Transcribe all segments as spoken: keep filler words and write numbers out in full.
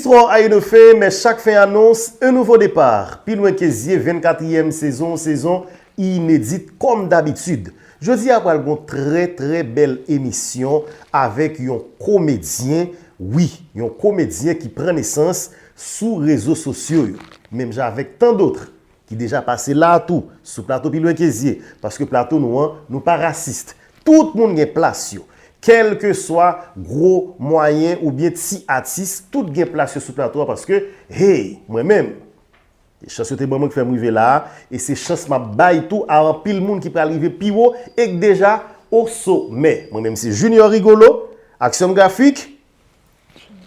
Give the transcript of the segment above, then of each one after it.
Kò a inofe, men chak fen anons un nouveau départ. Pi lwen ke zye, vennkatriyèm sezon, sezon inedit kòm dabitid. Jodi a pral gon trè, trè bèl emisyon avèk yon komedyen, wi, yon komedyen ki pran nesans sou rezo sosyo yo. Menm jan avèk tant d'autres ki deja pase la tou, sou plato Pi lwen ke zye, paske plato nou an, nou pa rasis. Tout moun gen plas yo. Kèlkeswa gwo, mwayen oubyen ti atis, tout gen plas yo sou plato a paske, hey, mwen menm, se chans yo te ban mwen ki fè m rive la a, e se chans m ap bay tou a anpil moun ki pral rive pi wo e k deja o somè. Mwen menm se Junior Rigolo, Aksyon Grafik,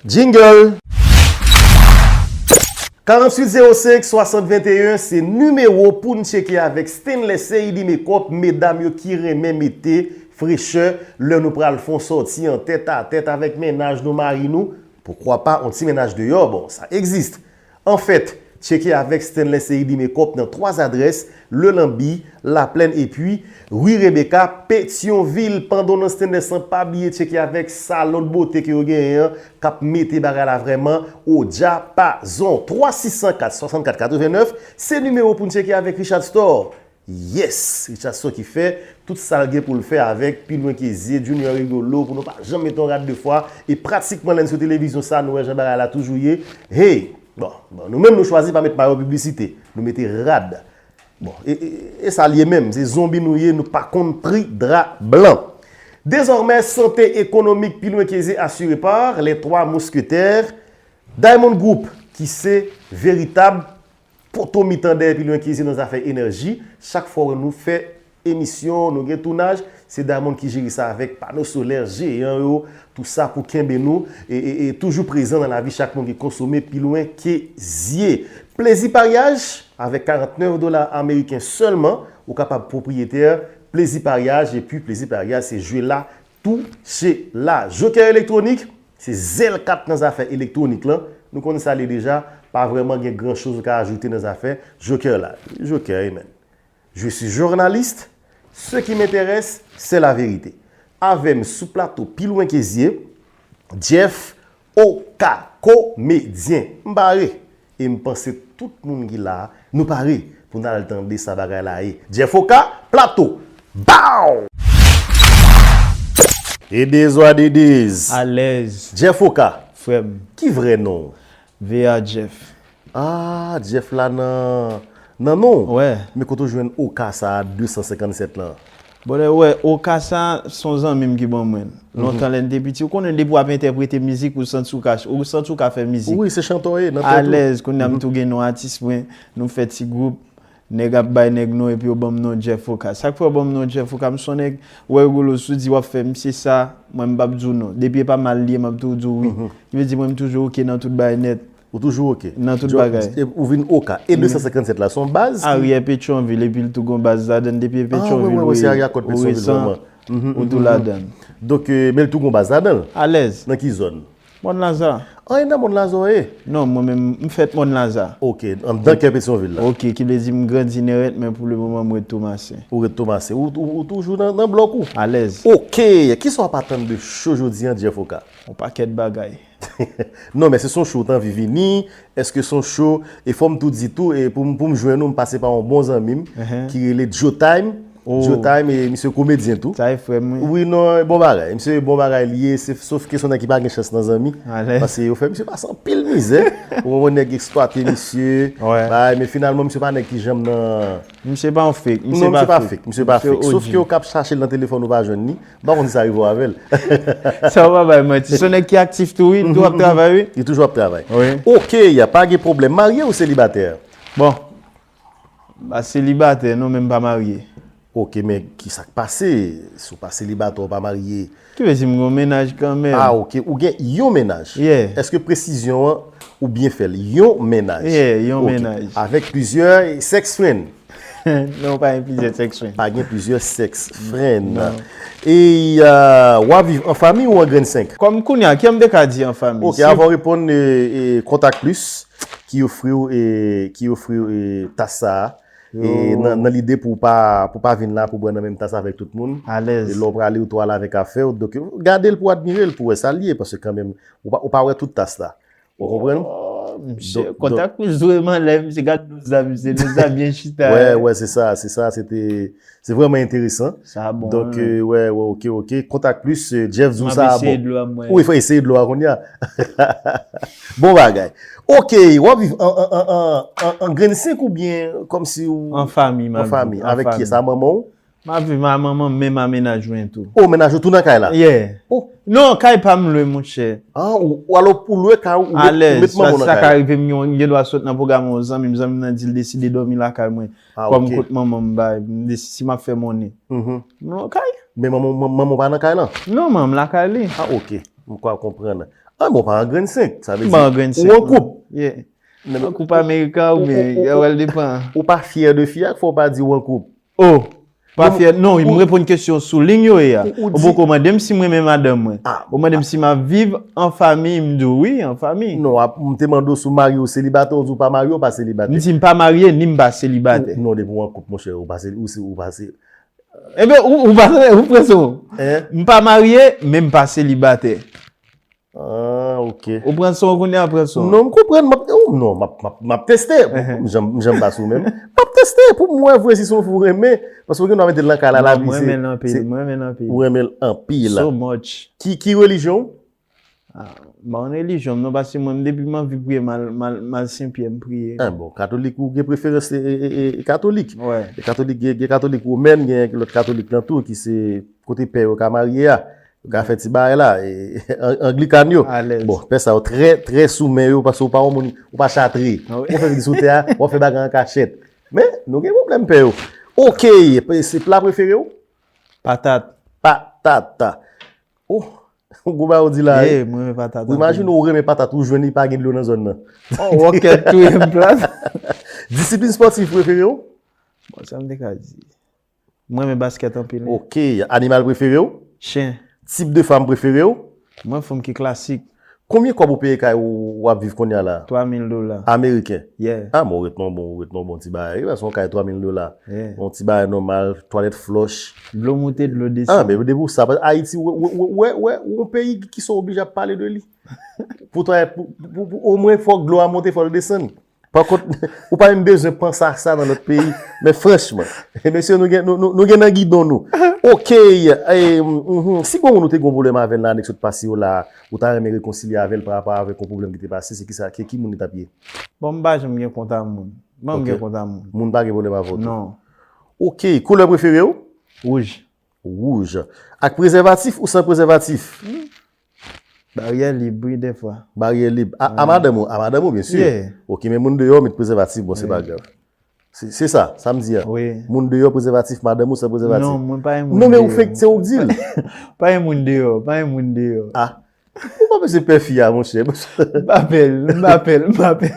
Jingle! Karanntuit zewo senk swasant venteyen se nimewo pou n tcheke avèk Stanley Seydi Makeup, medam yo ki renmen mete frechè lè nou pral fè yon sòti an tèt a tèt avèk mennaj nou, mari nou, poukwa pa yon ti mennaj deyò, bon, sa egzis. Anfèt, tcheke avèk Stanley Seydi Makeup nan twa adrès, Le Lanbi, Laplèn epi Ri Rebecca, Petyonvil. Pandan w nan Stanley san pa bliye tcheke avèk salon de bote ke yo genyen an, k ap mete bagay la vrèman o dyapazon. Twa sis san kat swasannkat katrevennnèf, se nimewo pou n tcheke avèk Richard Store. Yes! Richard Store ki fè tout sa l gen pou l fè avèk Pi lwen ke zye, Junior Rigolo, pou nou pa janm mete yon rad de fwa. E pratikman lè n sou televizyon sa, nou wè jan bagay la toujou ye. Hey! Bon, bon, nou menm nou chwazi pa met mayo piblisite. Nou mete rad. Bon, e, e, e sa l ye menm. Se zonbi nou ye, nou pa konn pri dra blan. Dezòmè, sante ekonomik Pi lwen ke zye asire pa les trois mousquetaires, Diamond Group, ki se veritab poto mitan dèyè Pi lwen ke zye nan zafè enèji. Chak fwa nou fè emisyon, nou gen tounaj, se Diamond ki jere sa avèk pano solè jeyan yo, tou sa pou kenbe nou e, e, e toujou prezan nan lavi chak moun ki konsome Pi lwen ke zye. Plezi paryaj, avèk karantnèf dola ameriken sèlman, ou kapab pwopriyetè Plezi paryaj, epi Plezi paryaj se jwe la, touche la. Joker elektwonik, se zèl kat nan zafè elektwonik lan. Nou konn sa l ye deja, pa vrèman gen gran choz ou ka ajoute nan zafè Joker la. Joker, amen. Je suis journaliste, ce qui m'intéresse, c'est la vérité. Avè m sou plato Pi lwen ke zye, Jeff Oka, komedyen. M pare. E m panse tout moun ki la a, nou pare pou n al tande sa bagay la ye. Jeff Oka, plato. Bow! It is what it is. Alèz. Jeff Oka. Frè m. Ki vrè non w? V A Jeff. Ah, Jeff la nan, nan non w. Wè. Men kote w jwenn Oka sa a de san senkannsèt lan? Brother, wè, Oka sa, se yon zanmi m ki ban mwen l. Lontan lè n te piti, ou konnen depi w ap entèprete mizik, ou santi w ka, ou santi w ka fè mizik. Wi, se chantè w ye, nan tèt ou. Alèz, kounye a m tou gen non atis mwen, nou fè ti gwoup, nèg ap bay nèg non, epi yo ban m non Jeff Oka. Sa k fè yo ban m non Jeff Oka, m se yon nèg, wè Rigolo, si w di w ap fè misye sa, mwen m p ap di w non. Depi e pa mal li ye, m ap tou di w wi. Ki vle di mwen m toujou oke nan tout bagay nèt. Ou toujou oke. Nan tout bagay. E ou vin Oka. E de san senkannsèt la, se yon baz ki... Aryè Petyonvil, epi l tou gon baz ladan l, depi e Petyonvil, ou tou ladan l. Donk, e, men l tou gon baz ladan l. Alèz. Nan ki zòn? Mòn Laza. An, e nan Mòn Laza w ye? Non, mwen menm, m fèt Mòn Laza. Oke, anndan kè Petyonvil la. Oke, ki vle di m grandi nèrèt, men pou lemoman m ret Tomasen. Ou ret Tomasen. Ou, ou, ou toujou nan, nan blòk ou? Alèz. Oke, kisa w ap atann de cho jodi an, Jeff Oka? Yon pakèt bagay. Non, men èske se yon cho w t anvi vini? Èske se yon cho, e fò m tou di tou, e pou m, pou m jwenn ou, m pase pa yon bon zanmi m ki rele Joe Time. Joe Time, e misye komedyen tou. Sa e frè m, wi. Wi, non, bon bagay. Misye bon bagay li ye, se, sof ke se yon nèg ki pa gen chans nan zanmi. Paske yo fè misye pase anpil mizè. Ou konprann, nèg eksplwate misye. Bay, men finalman, misye pa nèg ki janm nan... Misye pa yon fake. Non, misye pa fake. Misye pa fake. Sof ke ou ka ap chache l nan telefòn ou pa jwenn li. M pa konn si sa rive w avè l. Sa w pa bay manti. Se yon nèg ki aktif tou, wi. Li toujou ap travay, wi. Li toujou ap travay. Wi. Oke, y a pa gen pwoblèm. Marye ou selibatè? Bon, m pa selibatè, non, men m pa marye. Oke, men kisa k pase? Si w pa selibatè, w pa marye. Ki vle di m gen yon mennaj kanmenm. Ah, oke. Ou gen yon mennaj? Yeah. Èske presizyon an, ou byen fè l? Yon mennaj? Yeah, yon mennaj. Avèk plizyè sex friend? Non, pa gen plizyè sex friend. Pa gen plizyè sex friend. Non. E, euh, w ap viv an fanmi ou an grenn senk? Kòm kounye a, ki an m te ka di an fanmi? Oke, avan w reponn, e, e, Kontak Plis ki ofri w, e, ki ofri w, e, tas sa a. E nan, nan lide pou w pa, pou w pa vin la, pou w bwè nan menm tas avèk tout moun. Alèz. E lè w prale, ou tou al avèk afè w. Donk, gade l pou w admire l, pou w wè sa l ye, paske kanmenm, ou pa, ou pa wè tout tas la. Ou konprann? Oh, misye, kontak plis dwe m anlè, misye gad nou sa, misye, nou sa byen chita. Wè, wè, se sa, se sa, se te, se vrèman enteresan. Sa bon. Donk, euh, wè, wè, ok, ok. Kontak plis, euh, Jeff di w sa bon. Ou fè eseye dlo a kounye a. Bon bagay. Ok, w ap viv an, an, an, an, an, an grenn senk oubyen kòmsi ou. An fanmi, an fanmi. Avèk kiyès? A manman w? M ap viv a manman m, menm a mennaj mwen tou. O, mennaj ou tou nan kay la? Yeah. Oh. Non, kay pa m lwe, monchè. Ah, ou, ou alò ou lwe kay ou, ou met, ou met manman w nan kay la? Alèz, sa ka rive m gen, gen dwa sot nan pwogram yon zanmi m, zanmi m nan di l deside dòmi lakay mwen. Ah, ok. Kòm kot manman m bay, m desi-, si m ap fè monnen. Non, kay. Men manman, manman, manman w pa nan kay lan? Non, manman m lakay li. Ah, ok. M kwè konprann. Ah, bon, pa an grenn senk, sa vle di ou an koup. Yeah. An koup Amerika oubyen, sa pral depann. Ou pa fyè de fi a, k fè w pa di ou an koup? Oh, pa fyè. Non, m reponn kesyon sou liy yo ye a. Ou poko mande m si m renmen madanm mwen. Ou mande m si m ap viv an fanmi, m di w wi, an fanmi. Non, m te mande w si w marye ou selibatè, ou di w pa marye, ou pa selibatè. M di m pa marye, ni m pa selibatè. Non, depi w an koup, monchè, ou pa seli-, ou se, ou pa se. Ebyen, ou, ou pa, ou pran son. M pa marye, men m pa selibatè. Ah, ok. Ou pran son, ou konnen a pran son. Non, m konprann. M ap, oh, non, m ap, m ap, m ap teste. M janm, m janm pa sou menm. M ap teste pou m wè vre si se yon fi ou renmen. Paske ou gen dwa mete l nan kay la, lavi se. Mwen renmen l anpil, mwen renmen l anpil. Ou renmen l anpil. So much. Ki, ki relijyon w? Ah, m pa konn relijyon m non, paske mwen, depi m anvi priye, m al, m al, m al Senpyè, m priye. Ah, bon, katolik, ou gen preferans, e, e, e, e, katolik. Wè. E katolik, gen, gen katolik womèn, gen lòt katolik lan tou, ki se kote pè yo ka marye a. Yo ka fè ti bagay la, e, an-, anglikan yo. Alèz. Bon, pè sa yo trè, trè sou men yo, paske ou pa yon moun, ou pa chatre. Ah wi. Ou fè vin sou tè a, w ap fè bagay an kachèt. Men, nou gen pwoblèm pè yo. Ok, se pla prefere w? Patat. Patat. Oh, gwo bagay ou di la, wi. Ye, mwen renmen patat anpil. Ou imajine ou renmen patat, ou jwenn li pa gen dlo nan zòn nan. Oh, wòkèt touye m plat. Disiplin spòtif prefere w? Bon, sa m te ka di. Mwen renmen baskèt anpil, wi. Ok. Animal prefere w? Chen. Tip de fanm prefere w? Mwen fanm ki klasik. Konbyen kòb ou peye kay ou, ou ap viv kounye a la? Twa mil dola. Ameriken? Yeah. Ah, men ou ret nan bon, ou ret nan bon ti bagay, wi, paske yon kay twa mil dola. Yeah. Yon ti bagay nòmal, twalèt flòch. Dlo moute, dlo desann. Ah, men depi w sa, Ayiti, wè, wè, yon peyi ki sa w oblije ap pale de li. Pou twalèt, pou, pou, pou, omwen fòk dlo a monte, fòk l desann. Pa kont, ou pa menm bezwen panse a sa nan lòt peyi. Men franchman, mesye, nou gen, nou, nou, nou gen nan gidon nou. Ok, e, mhm, si gon moun ou te gen yon pwoblèm avè l nan ane k sot pase yo la, ou ta renmen rekonsilye avè l pa rapò avèk yon pwoblèm ki te pase, se kisa, ki, ki moun li t ap ye? Bon, m pa janm gen kont a moun. Ban m gen kont a moun. Moun pa gen pwoblèm avè w tou? Non. Ok, koulè prefere w? Wouj. Wouj. Ak prezèvatif ou san prezèvatif? Baryè lib, wi, dèfwa. Baryè lib. A, a madanm ou, a madanm ou, byen si. Yeah. Ok, men moun deyò met prezèvatif, bon, se pa grav. Se, se sa, sa m di a. Wi. Moun deyò prezèvatif, madanm ou san prezèvatif. Non, mwen pa yon moun deyò. Non, men ou fenk, se ou k di l. Pa yon moun deyò, pa yon moun deyò. Ah. Ou pa bezwen pè fi a, monchè. M pa pè l, m pa pè l, m pa pè l.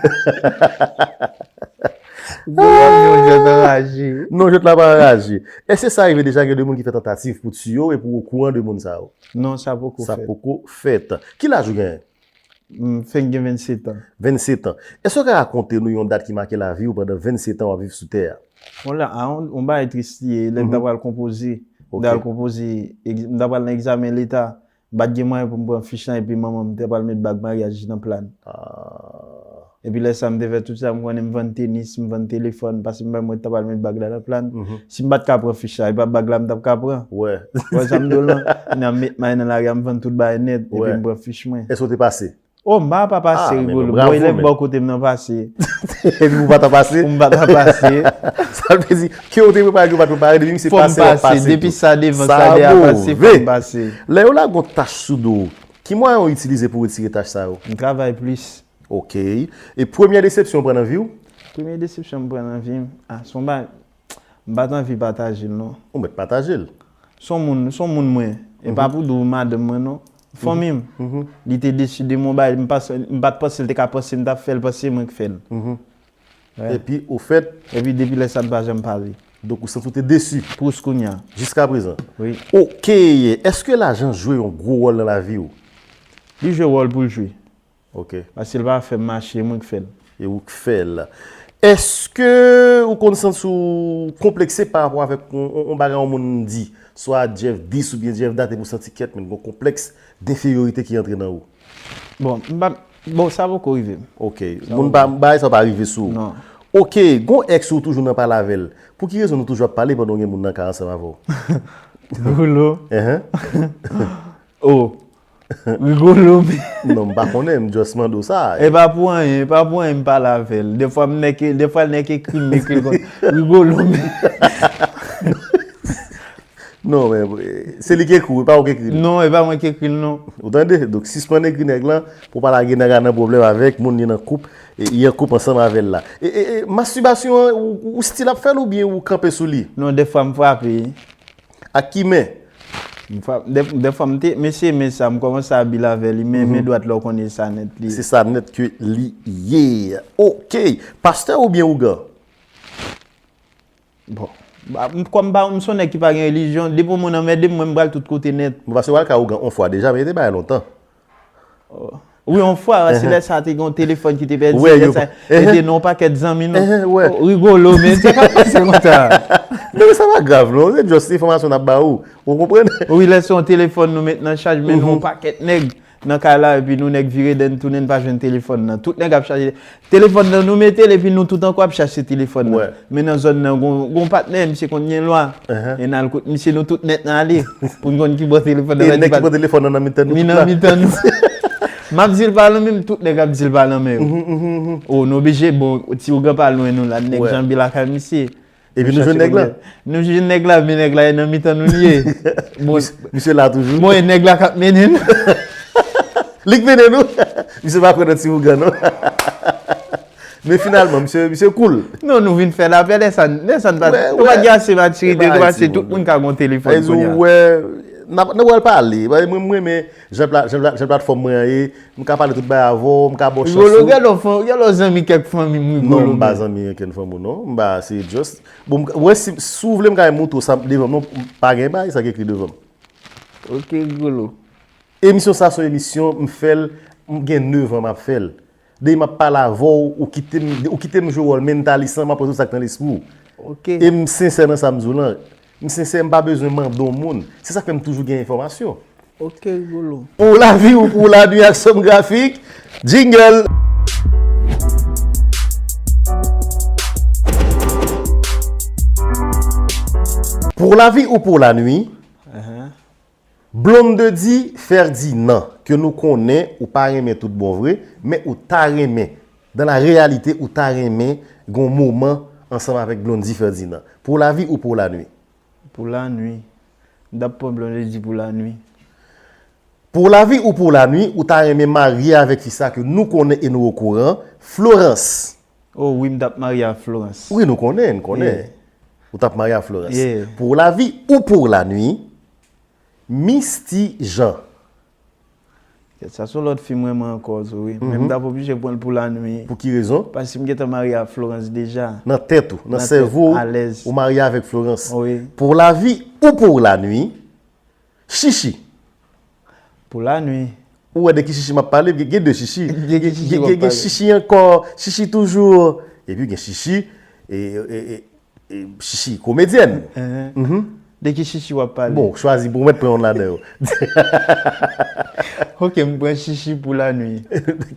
Gwo lòm yon jwèt anraje. Non, jwèt la pa anraje. Èske sa rive deja gen de moun ki fè tantativ pou tiye w epi w okouran de moun sa yo? Non, sa poko fèt. Sa poko fèt. Ki laj ou genyen? M fenk gen vennsetan. Vennsetan. Èske w ka rakonte nou yon dat ki make lavi w pandan vennsetan w ap viv sou tè a? Bon, la, a, on, on bagay tris li ye, lè m ta pral konpoze, m ta pral konpoze, egz-, m ta pral nan egzamen leta, m pa t gen mwayen pou m pran fich lan, epi manman m te pral met bag maryaj li nan pla n. Ah. Epi lè sa, m te fè tout sa, m konnen m vann tenis, m vann telefòn, paske m pa mwen t ap al met bag la nan pla n. Si m pa t ka pran fich la, e pa bag la m t ap ka pran. Wè. Wè sa m di w lan? Kounye a m met may nan lari a, m vann tout bagay nèt, epi m pran fich mwen. Èske w te pase? Oh, m pa, pa pase, Rigolo. Bòy, lè bò kote m nan pase. Epi ou pa ta pase? Ou m pa ta pase. Sa vle di, ke w te prepare, ke w pa t prepare, depi misye pase, w ap pase tou. Depi sa devan, sa dèyè pase, fò m pase. Lè yo lage yon tach sou do w, ki mwayen w itilize pou w retire tach sa yo? M travay plis. Ok. E premyè desepsyon w pran nan vi w? Premye desepsyon m pran nan vi m, ah, se yon bagay, m pa t anvi pataje l, non. Ou mèt pataje l. Se yon moun, se yon moun mwen. E pa pou di w madanm mwen, non. Fanmi m. Li te desi de m yon bagay, m pa, m pa t panse l te ka panse m t ap fè l, panse se mwen k fè l. Epi, ofèt. Epi depi lè sa, n pa janm pale. Donk, ou santi w te desi? Plis kounye a. Jiskaprezan? Wi. Ok. Èske lajan jwe yon gwo wòl nan lavi w? Li jwe wòl pou l jwe. Ok. Paske l pa fè m mache, e mwen k fè l. E ou k fè l. Èske ou konn santi w konplekse pa rapò avèk yon, yon, yon bagay yon moun di? Swa Jeff dis oubyen Jeff dat, epi w santi kèt, men gon konplèks denferyorite ki antre nan ou? Bon, m pa, Bon, sa poko rive m. Ok. Moun pa bagay sa pa rive sou ou. Non. Ok, gon ex ou toujou nan pale avè l. Pou ki rezon nou toujou ap pale pandan w gen moun nan kay ansanm avè w? Rigolo. Ehe. Oh. Rigolo men. Non, m pa konnen, m just mande w sa. E pa pou anyen, e pa pou anyen m pale avè l. Defwa m nèk, defwa l nèk ekri m, m ekri l konsa. Rigolo men. Non, men eh, se li ki ekri w, e pa ou ki ekri l. Non, e pa mwen ki ekri l non. Ou tande? Donk sispann ekri nèg lan pou w pa lage nèg la nan pwoblèm avèk moun li nan koup, e, li an koup ansanm avè l la. E, e, e mastibasyon an, ou, ou still ap fè l oubyen ou kanpe sou li? Non, defwa m frape. Ak ki men? M frape, def, defwa m te, mesye men sa, m kòmanse abile avè li, men men dwat la ou konnen sa nèt li. Se sa nèt ke li ye. Ok. Pastè oubyen ougan? Bon. Ba, m, kòm ba, m se yon nèg ki pa gen relijyon, depi yon moun anmède m, mwen m pral tout kote nèt. Bon, paske w al kay ougan on fwa deja, men li te bay lontan. Wi, on fwa, se lè sa te gen yon telefòn ki te pèdi, lè sa, e te nan yon pakèt zanmi nou. Rigolo, men sa pa pase konsa. Non, men sa pa grav, non. Se just enfòmasyon n ap ba ou. Ou konprann? Wi, lè se yon telefòn nou met nan chaj, men nou yon pakèt nèg nan kay la, epi nou nèg vire dèyè n tounen, n pa jwenn telefòn nan. Tout nèg ap chache telefòn nan, nou mete l, epi nou tout ankò ap chache telefòn nan. Men nan zòn nan, gon, gon patnè, misye konn gen lwa. E n al kot misye, nou tout nèt n ale. Pou n konn ki bò telefòn nan. E nèg ki pran telefòn nan nan mitan nou tout la. Nan mitan nou. M ap di l pa lanmen m, tout nèg ap di l pa lanmen yo. O, nou oblije, bon, ti ougan pa lwen nou la, nèg janbe lakay misye. Epi nou jwenn nèg la. Nou jwenn nèg la, men nèg la e nan mitan nou li ye. Bon, Misye la toujou. Bon, e nèg la k ap mennen nou. Li k mennen nou. Misye pa kwè nan ti ougan non. Men finalman, misye, misye cool. Non, nou vin fè lapè, lè sa, lè sa n pa, nou pa gen ase matirite, nou pa se tout moun ka gen yon telefòn kounye a. Ou wè, n ap, n ap pral pale. Mwen, mwen, mwen, Jan pla, jan pla, jan platfòm mwen an ye, m ka pale tout bagay avè w, m ka ba w chans ou. Rigolo, gade w, gade w zanmi kèk fanmi m, Rigolo. Non, m pa zanmi okenn fanmi w non. M pa, se just. Bon, m, wè, si, si w vle m ka moutre w sa devan m non, m pa gen bagay sa k ekri devan m. Ok, Rigolo. Emisyon sa se yon emisyon, m fè l, m gen nèf an m ap fè l. Depi m ap pale avè w, ou kite m, ou kite m jwe wòl mentalisan, m ap poze w sa k nan lespri w. Ok. E m sensè nan sa m di w lan. M sensè, m pa bezwen mande yon moun. Se sa k fè m toujou gen enfòmasyon. Ok, Rigolo. Pou lavi ou pou lanwi ak Somme Graphique, jingle! Pou lavi ou pou lanwi, Blondedy Ferdinand, ke nou konnen ou pa renmen tout bon vre, men ou ta renmen, dans la réalité, ou ta renmen gen yon moman ansanm avèk Blondy Ferdinand. Pou lavi ou pou lanwi? Pou lanwi. M t ap pran Blondedy pou lanwi. Pou lavi ou pou lanwi, ou ta renmen marye avèk fi sa ke nou konnen e nou okouran, Florence. O wi, m t ap marye ak Florence. Wi, nou konnen, n konnen. Ou t ap marye ak Florence. Pou lavi ou pou lanwi, Misty Jean. Kèt, sa se yon lòt fi m renmen ankò tou wi. Men m t ap oblije pran l pou lanwi. Pou ki rezon? Paske m gentan marye ak Florence deja. Nan tèt ou, nan sèvo w, ou marye avèk Florence. Wi. Pou lavi ou pou lanwi, Chichi. Pou lanwi. Ou wè de ki chichi m ap pale? Gen de chichi. Gen chichi ankò, chichi toujou. Epi gen chichi, e, e, e, e, chichi komedyèn. De ki chichi w ap pale? Bon, chwazi pou mwen, pran youn ladan yo. Ok, m pran chichi pou lanwi.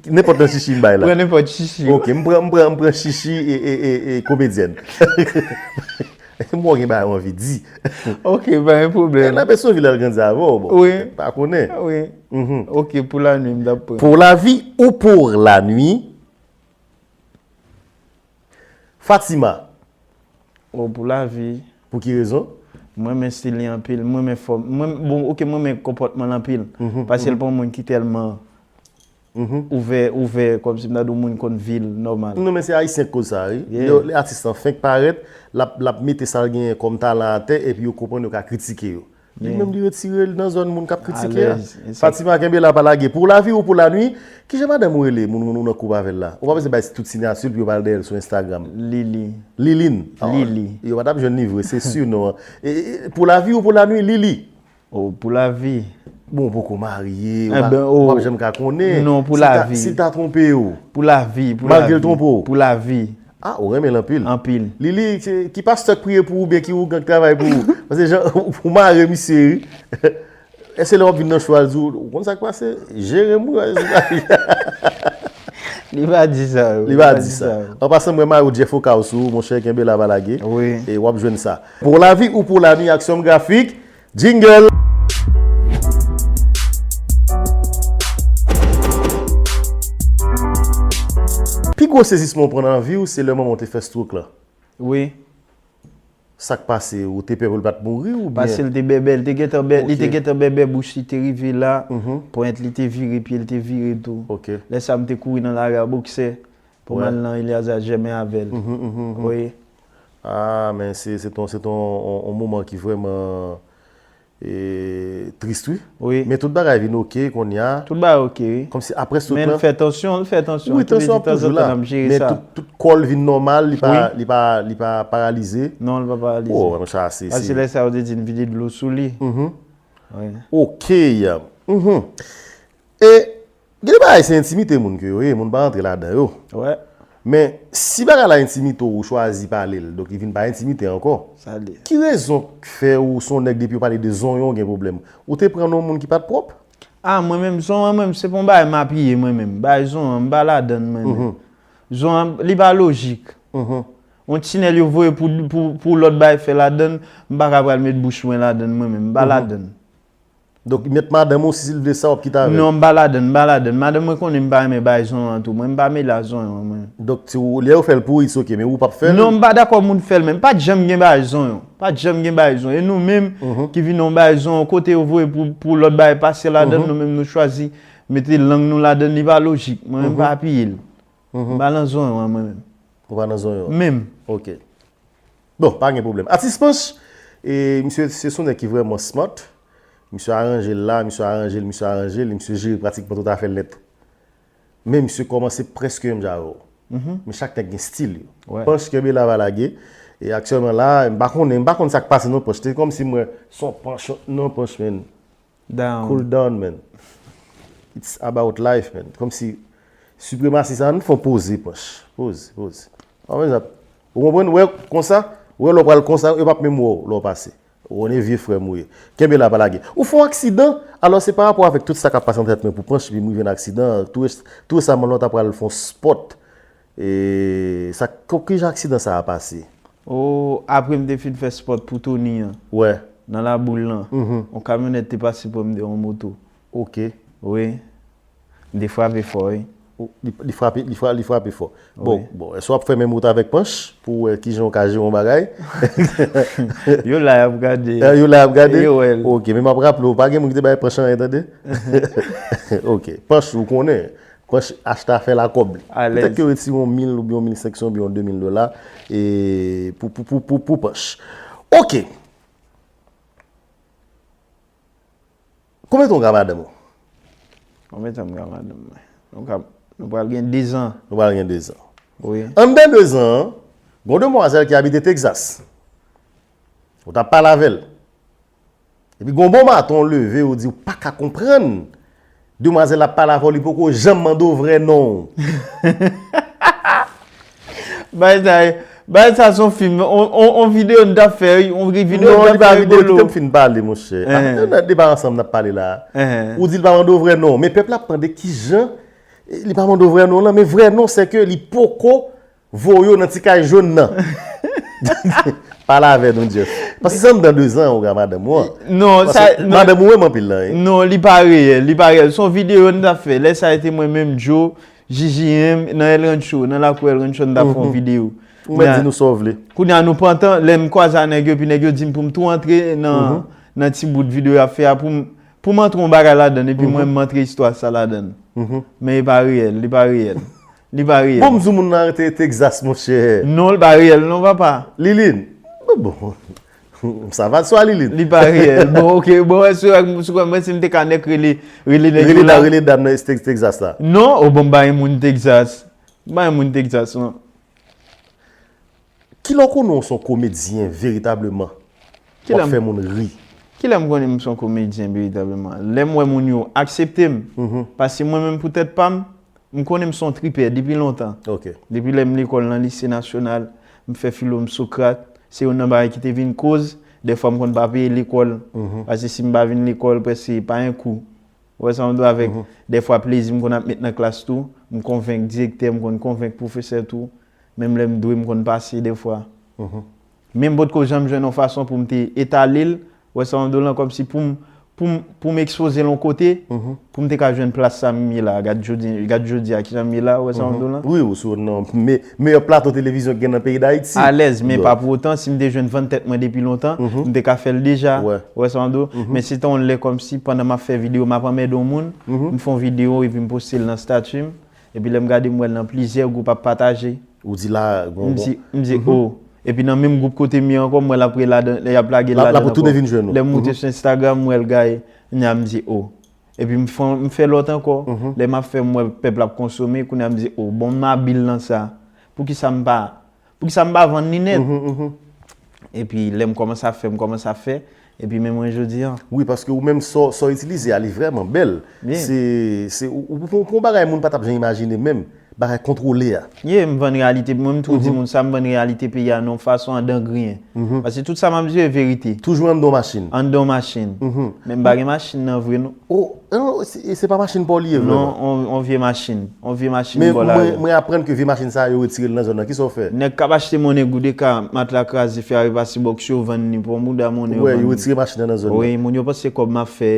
Nenpòt nan chichi m bay la. Pran nenpòt chichi. Ok, m pran, m pran, m pran chichi e, e, e, e komedyèn. Mwen gen bagay ou anvi di. Ok, pa gen pwoblèm. Nan peson vi lè l grandi avè w, bon. Wi. Pa konnen. Wi. Ok, pou lanwi m t ap pran. Pou lavi ou pou lanwi, Fatima. O, pou lavi. Pou ki rezon? M renmen stil li anpil, m renmen fòm, m renmen, bon, ok, m renmen konpòtman l anpil. Paske l pa yon moun ki tèlman ouvè, ouvè, kòmsi m ta di w moun konn vi l nòmal. Non, men se ayisyen k koz sa, wi. Yo, lè atis lan fenk parèt, l ap, l ap mete sa l genyen kòm talan atè, epi yo konprann yo ka kritike yo. Li menm li retire l nan zòn moun k ap kritike a. Fatima, kenbe la, pa lage. Pou lavi ou pou lanwi, kijan madanm ou rele, moun, moun ou nan koup avè l la? Ou pa bezwen bay tout siyati l pou yo pa al dèyè l sou Instagram. Lili. Lilin. Lili. Yo pa t ap jwenn li vre, se si non an. E, e, pou lavi ou pou lanwi, Lili? O, pou lavi. Bon, ou poko marye, ou pa, ou p ap janm ka konnen. Non, pou lavi. Si l ta twonpe w. Pou lavi, pou lavi. Malgre l twonpe w. Pou lavi. A, ou renmen l anpil. Anpil. Lili, se ki pastè k priye pou ou oubyen ki ougan k travay pou ou? Paske jan ou mare misye, wi. Èske lè w ap vin nan cho a, l di w, ou konn sa k pase? Jere m wi. Li pa di sa yo. Li pa di sa. An pasan, mwen mari w Jeff Okaw sou ou, monchè, kenbe la, pa lage. Wi. E w ap jwenn sa. Pour la vie ou pour la nuit, Axiom Graphique, jingle! Pi gwo sezisman w pran nan vi w, se lè manman w te fè stroke la. Wi. Sa k pase? Ou te pè pou l pa t mouri oubyen? Paske l te bèbè, li te gentan bè, li te gentan bèbè bouch li te rive la, pwent li te vire, pye l te vire tou. Ok. Lè sa m te kouri nan lari a Bòksè pou m al nan Eliazar Jèmen avè l. Wi. Ah, men se se ton se ton on, on moman ki vrèman e, tris wi. Wi. Men tout bagay vin ok kounye a. Tout bagay ok, wi. Kòmsi apre stroke Men la. l fè tansyon, l fè tansyon. Wi, tansyon ap toujou la. Tou lè di tanzantan n ap jere Men sa. Tout, tout kò l vin nòmal, li pa, Wi. Li pa, li pa paralize. Non, l pa paralize. Oh, men sa se. Paske lè sa yo te di n vide dlo sou li. Mhm. Wi. Ok. Mhm. E gen de bagay se entimite moun ke yo ye, moun pa rantre ladan yo. Wè. Men si bagay la entimite w, ou chwazi pale l, donk li vin pa entimite ankò. Sa l ye. Ki rezon k fè ou se yon nèg depi yo pale de zonyon gen pwoblèm? Ou te pran non moun ki pa t pwòp? Ah, mwen menm, zon an, mwen menm, se pa yon bagay m apiye, mwen menm. Bagay zon an, m pa ladan l, mwen menm. Mhm. Zon an, li pa lojik. Mhm. Yon tinèl yo voye pou, pou, pou lòt bagay fè ladan l, m pa ka pral met bouch mwen ladan l, mwen menm. M pa ladan l. Donk, mèt madanm ou, si l vle sa, w ap kite avè l? Non, m pa ladan l, m pa ladan l. Madanm mwen konnen m pa renmen bagay zon an tou. Mwen, m pa mele a zon an, mwen. Donk, si w, lè yo fè l pou ou, it's ok, men ou p ap fè l? Non, m pa dakò moun fè l, men pa t janm gen bagay zon an. Pa t janm gen bagay zon an. E nou menm, ki vin nan yon bagay zon an, kote yo voye pou, pou lòt bagay pase ladan l, nou menm nou chwazi mete lang nou ladan l, li pa lojik. Mwen menm, m pa apiye l. M pa nan zon an, mwen menm. Ou pa nan zon an? Menm. Ok. Bon, pa gen pwoblèm. Atis Panch, e, misye, se yon nèg ki vrèman smart. Misye aranje l la, misye aranje l, misye aranje l, misye jere pratikman tout afè l nèt. Men misye kòmanse prèske menm jan avè w. Men chak nèg gen stil yo. Wè. Panch kenbe la pa lage. E aktyèlman la, m pa konnen, m pa konn sa k pase non Panch. Se kòmsi m wè se yon Panch, non Panch, men. Down. Cool down, man. It's about life, man. Kòmsi sipremasi sa, ann fè yon poze, Panch. Poze, poze. Pa bezwen ap, ou konprann? Wè, konsa, wè lè w pral konsa, yo p ap menm wè w lè w pase. Ou konnen vye frè m ou ye. Kenbe la, pa lage. Ou fè yon aksidan, alò se pa rapò avèk tout sa k ap pase nan tèt mwen pou Panch, epi m rive nan aksidan. Tou res-, tou resaman, lè w ta pral fè yon spòt, e, sa, ki, ki jan aksidan sa a pase? O, apre m te fin fè spòt pou Tony an, Wè. nan Laboul lan, Mhm. yon kamyonèt te pase pran m de yon moto. Ok. Wi. M te frape fò, wi. Ou, li, li frape, li fra-, li frape fò. Bon, Wi. Bon, èske w ap fè menm wout avèk Panch pou wè kijan w ka jere yon bagay? Yo la y ap gade. Eh, yo la y ap gade? Yo wè l. Ok, men m ap raple w, pa gen moun ki te bay Panch anyen, tande? Ok, Panch, ou konnen. Panch achte afè la kòb li. Alèz. Petèt ke yo retire yon mil oubyen yon mil senk san oubyen yon de mil dola e pou, pou, pou, pou, pou Panch. Ok. Konbyen tan w gen madanm ou? Konbyen tan m gen madanm mwen? Nou ka, nou pral gen dezan. Nou pral gen dezan. Wi. Anndan dezan an, gon demwazèl ki abite Texas. Ou t ap pale avè l. Epi gon bon maten w leve, ou di w pa ka konprann. Demwazèl ap pale avè w, li poko janm mande w vrè non w. Bay sa, bay sa se yon fim, on, on, on videyo n t ap fè, wi, on videyo Non, n li t pa ap fè videyo, rigolo. Kite m fin pale, monchè. Hein. Nan deba ansanm n ap pale la. Hein. Ou di l pa mande w vrè non, men pèp la ap mande kijan li pa mande w vrè non lan, men vrè non se ke li poko voye w nan ti kay jòn nan. Pale avè nou, Jeff. Paske se anndan dezan ou gen madanm ou an. Non, sa, Paske non. Madanm ou renmen anpil lan, wi. Non, li pa reyèl, li pa reyèl. Se yon videyo n t ap fè. Lè sa a te mwen menm, Joe, J J M, nan El Rancho, nan lakou El Rancho, n t ap fè yon videyo. Ou mèt di nou sa w vle. Kounye a nou pran tan, lè m kwaze a nèg yo, epi nèg yo di m pou m tou antre nan, nan ti bout videyo y ap fè a, pou m, pou m antre yon bagay ladan l, epi mwen m antre istwa sa ladan l. Men li pa reyèl, li pa reyèl. Li pa reyèl. Bon, m di w moun nan rete Texas, monchè. Non, li pa reyèl, non, papa. Liline. Bon, bon. Sa va swa Liline. Li pa reyèl. Bon, ok. Bon, wè, si wè, si wè, mwen, si m te ka nèk rele, rele nèg yo Rele la. Rele dam nan Tex-, Texas la. Non, o bon, m pa gen moun Texas. M pa gen moun Texas, non. Kilè w konnen w se yon komedyen veritableman? W ap fè moun ri. Kilè m konnen m se yon komedyen veritableman? Lè m wè moun yo aksepte m. Paske mwen menm pou tèt pa m, m konnen m se yon tripè depi lontan. Ok. Depi lè m lekòl nan Lise Nasyonal, m fè filo m Sokrat, se youn nan bagay ki te vin koz, dèfwa m konn pa peye lekòl. Paske si m pa vin lekòl, prèske pa gen kou. Ou wè sa m di w, avèk dèfwa plezi m konn ap met nan klas tou, m konvenk direktè, m konn konvenk pwofesè tou, menm lè m dwe, m konn pase dèfwa. Men m potko janm jwenn yon fason pou m te etale l, ou wè sa m di w lan, kòmsi pou m, pou m, pou m ekspoze l yon kote, pou m te ka jwenn plas sa m ye la. Gad jodi, gad jodi a, kijan m ye la, ou wè sa m di w lan? Wi, ou sou nan me, meyè plato televizyon ki gen nan peyi Dayiti. Alèz, men pa pou otan, si m te jwenn vann tèt mwen depi lontan, m te ka fè l deja. Ou wè sa m di w? Men se te yon lè kòmsi, pandan m ap fè videyo, m ap anmède yon moun, m fè yon videyo epi m poste l nan estati m. Epi lè m gade, m wè l nan plizyè gwoup ap pataje. Ou di la, M di, m di, oh. Epi nan menm gwoup kote m ye ankò, m wè l ap rele ladan, y ap lage l ladan ankò. Lè m moute sou Instagram, m wè l gaye, kounya m di, oh. Epi m fè, m fè lòt ankò. Lè m ap fè, m wè pèp la ap konsome, kounya m di, oh, bon, m abil nan sa. Poukisa m pa, poukisa m pa vann li nèt? Epi lè m kòmanse ap fè, m kòmanse ap fè. Epi men mwen jodi a. Wi, paske ou menm sa w itilize a, li vrèman bèl. Se, se, ou, ou, ou, ou bagay moun pa t ap janm imajine menm, bagay kontwole a. Ye, m vann reyalite, mwen m tou di moun sa, m vann reyalite peyi a nan yon fason andan griyen. Paske tout sa m ap di yo e verite. Toujou anndan yon machin. Anndan yon machin. Men m pa gen machin nan vre non. Oh, non, se, se pa machin pa w li ye vrèman. Non, on, on vye machin. On vye machin bò la. Men mwen, mwen aprann ke vye machin sa a, yo retire l nan zòn nan. Kisa w fè? Nèg k ap achte monnen goud eka, matla kraze, fè a repase bòks yo vann li pou yon bouda monnen yo vann li. Ou wè, yo retire machin nan nan zòn nan. Wi, moun yo panse kòb m ap fè.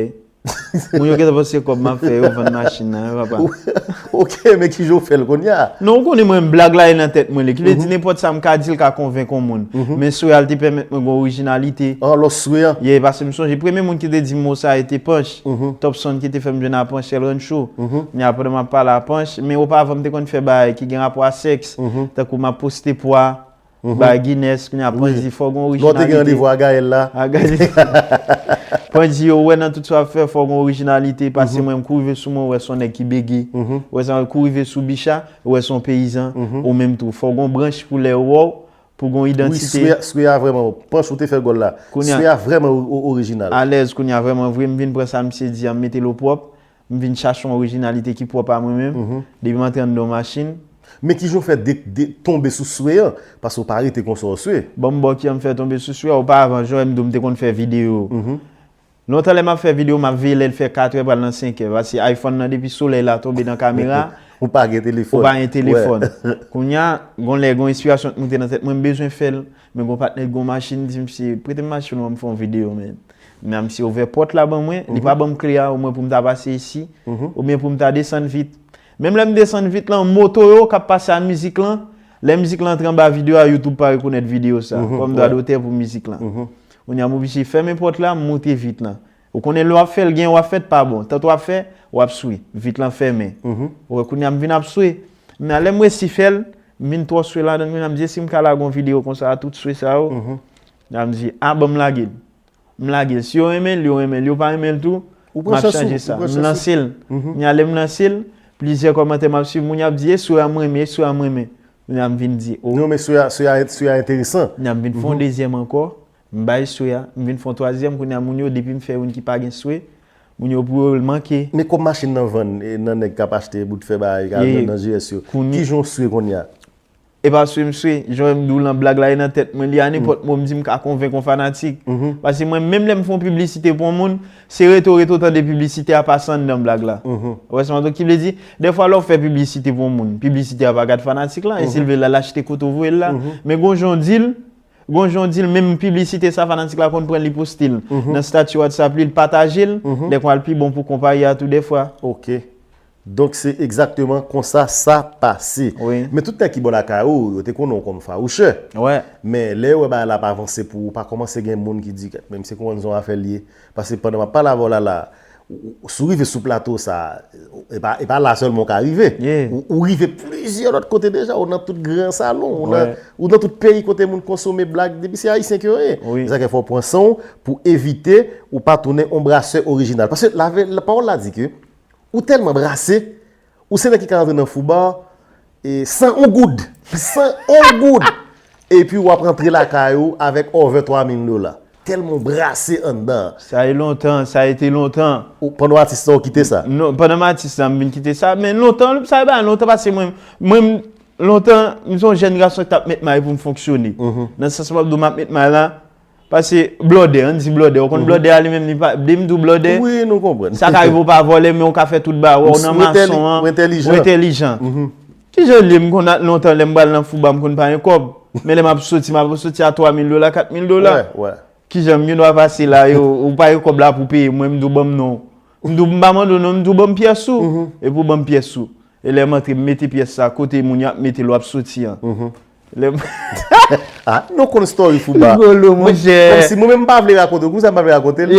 Moun yo gentan panse kòb m ap fè, yo vann machin nan, wi papa. Ok, men kijan w fè l kounye a? Non, ou konnen mwen, blag la e nan tèt mwen li. Ki vle di, nenpòt sa m ka di, l ka konvenk yon moun. Men swe a, l te pèmèt mwen gen orijinalite. Anlò swe a? Yeah, paske m sonje, premye moun ki te di m mo sa a, e te Panch. Topson ki te fè m jwenn a Panch, El Rancho. Kounye a, pandan m ap pale a Panch, men opavan, m te konn fè bagay ki gen rapò a sèks. Tankou m ap poste pwa, bay Guinness, kounye a Panch di fò gen orijinalite. Lè w te gen randevou a Gaël la. A Gaël. Panch di yo wè nan tout sa w ap fè, fò gen orijinalite, pase mwen m kou rive sou mwen, ou wè se yon nèg ki bege. Ou wè sa, kou rive sou Bicha, ou wè se yon peyizan, ou menm tou. Fò gen yon branch pou lè yo wè w, pou gen yon idantite. Wi, swe a, swe a vrèman, Panch ou te fè gòl la. Swe a vrèman o-, o-, orijinal. Alèz, kounye a vrèman vre, m vin pran sa misye di a, m mete l opwòp. M vin chache yon orijinalite ki pwòp a mwen menm. Depi m antre anndan yon machin. Men kijan w fè de, de, tonbe sou swe an? Paske w pa rete konsa w swe. Ban m ba w kijan m fè tonbe sou swe a. Opavan, jan w wè m di w, m te konn fè videyo. Lontan lè m ap fè videyo, m ap veye lè l fè katrè pral nan senkè. Paske iPhone nan depi solèy la tonbe nan kamera, ou pa gen telefòn. Ou pa gen telefòn. Kounye a, gon lè, gon enspirasyon t moute nan tèt mwen, m bezwen fè l. Men gon patnè k gon machin, di misye, prete m machin ou an, m fè yon videyo, men. Men misye ouvè pòt la ban mwen, li pa ban m kle a, omwen pou m ta pase isi, oubyen pou m ta desann vit. Menm lè m desann vit lan, moto yo k ap pase a mizik lan, lè mizik lan antre anba videyo a, YouTube pa rekonèt videyo sa, kòm dwa dotè pou mizik lan. Kounye a m oblije fèmen pòt la, m moute vit lan. Ou konnen lè w ap fè l, gen w ap fè t pa bon. Tant w ap fè, w ap swe. Vit lan fèmen. Ou wè, kounye a m vin ap swe. Men lè m resi fè l, m vin twò swe ladan l, kounye a m di, si m ka lage yon videyo konsa a, tout swe sa yo. Kounye a m di, a, ban m lage l. M lage l. Si yo renmen l, yo renmen l. Yo pa renmen l tou, m ap chanje sa. M lanse l. Kounye a lè m lanse l, plizyè kòmantè m ap swiv, moun y ap di, e swe a m renmen, e swe a m renmen. Kounye a m vin di, o. Non, men swe a, swe a, swe a enteresan. Kounye a m vin fè yon dezyèm ankò. M bay swe a, m vin fè yon twazyèm, kounye a moun yo, depi m fè youn ki pa gen swe, moun yo pou yo l manke. Men kòb machin nan vann, e, nan nèg k ap achte bout fè bagay, k al nan, nan G S yo. Kijan w swe kounye a? E pa swe m swe, jan w wè m di w lan, blag la e nan tèt mwen, li a nenpòt mo m di m ka konvenk yon fanatik. Paske mwen, menm lè m fè yon piblisite pou yon moun, se reto reto tande piblisite a pase anndan blag la. Ou wè sa m ap di w, ki vle di, dèfwa lè w fè piblisite pou yon moun, piblisite a pa gad fanatik lan, e si l vle l al achte kote w voye l la. Men gon jan w di l, Gon jan w di l, menm piblisite sa fanatik la konn pran l, li poste l nan estati WhatsApp li, l pataje l, lè konn al pi bon pou konpayi a tou dèfwa. Ok. Donk se egzakteman konsa sa pase. Wi. Men tout nèg ki bò lakay ou, yo te konnen w kòm fawouchè. Wè. Men lè yo wè bagay la pa vanse pou ou, pa kòmanse gen moun ki di, menm se konn zon afè l ye. Paske pandan m ap pale avè w la la, Ou, ou, si w rive sou plato sa, e pa, e pa la sèlman w ka rive. Ou, ou rive plizyè lòt kote deja, ou nan tout gran salon, ou nan, ou nan tout peyi kote moun konsome blag, depi se ayisyen ke yo ye. Se sa k fè fò w pran san w pou evite ou pa tounen yon brasè orijinal. Paske la, la, pawòl la di ke ou tèlman brase, ou se nèg ki ka rantre nan Foubard, e san yon goud. San yon goud. Epi w ap rantre lakay ou avèk over twa mil dola. Tèlman w brase anndan. Sa e lontan, sa e te lontan. Ou, pandan w atis lan, ou kite sa? Non, pandan m atis la, m vin kite sa. Men lontan, sa e pa lontan, paske mwen, mwen, lontan, m se yon jèn gason ki t ap met may pou m fonksyone. Nan sans m ap di w m ap met may la, Paske blòdè, ann di blòdè. Ou konn blòdè a li menm, li pa, depi m di w blòdè, Wi, nou konprann. Sa ka rive ou pa vòlè, men ou ka fè tout ba. Ou nan mason an, ou entèlijan. Kijan l ye, m konn lontan lè m pral nan Fouba, m konn pa gen kòb. Men lè m ap soti, m ap soti a twa mil dola, kat mil dola. Kijan m gen dwa pase la, yo, ou pa gen kòb la pou peye mwen, m di w ban m non. M di w m pa mande w non, m di w ban m pyès ou. Epi w ban m pyès ou. E lè m antre, m mete pyès sa kote moun yo ap mete l w ap soti an. Lè m- Ah, nou konn story Fouba. Rigolo, monchè. Kòmsi mwen menm m pa vle rakonte l. Kouzen m pa vle rakonte l.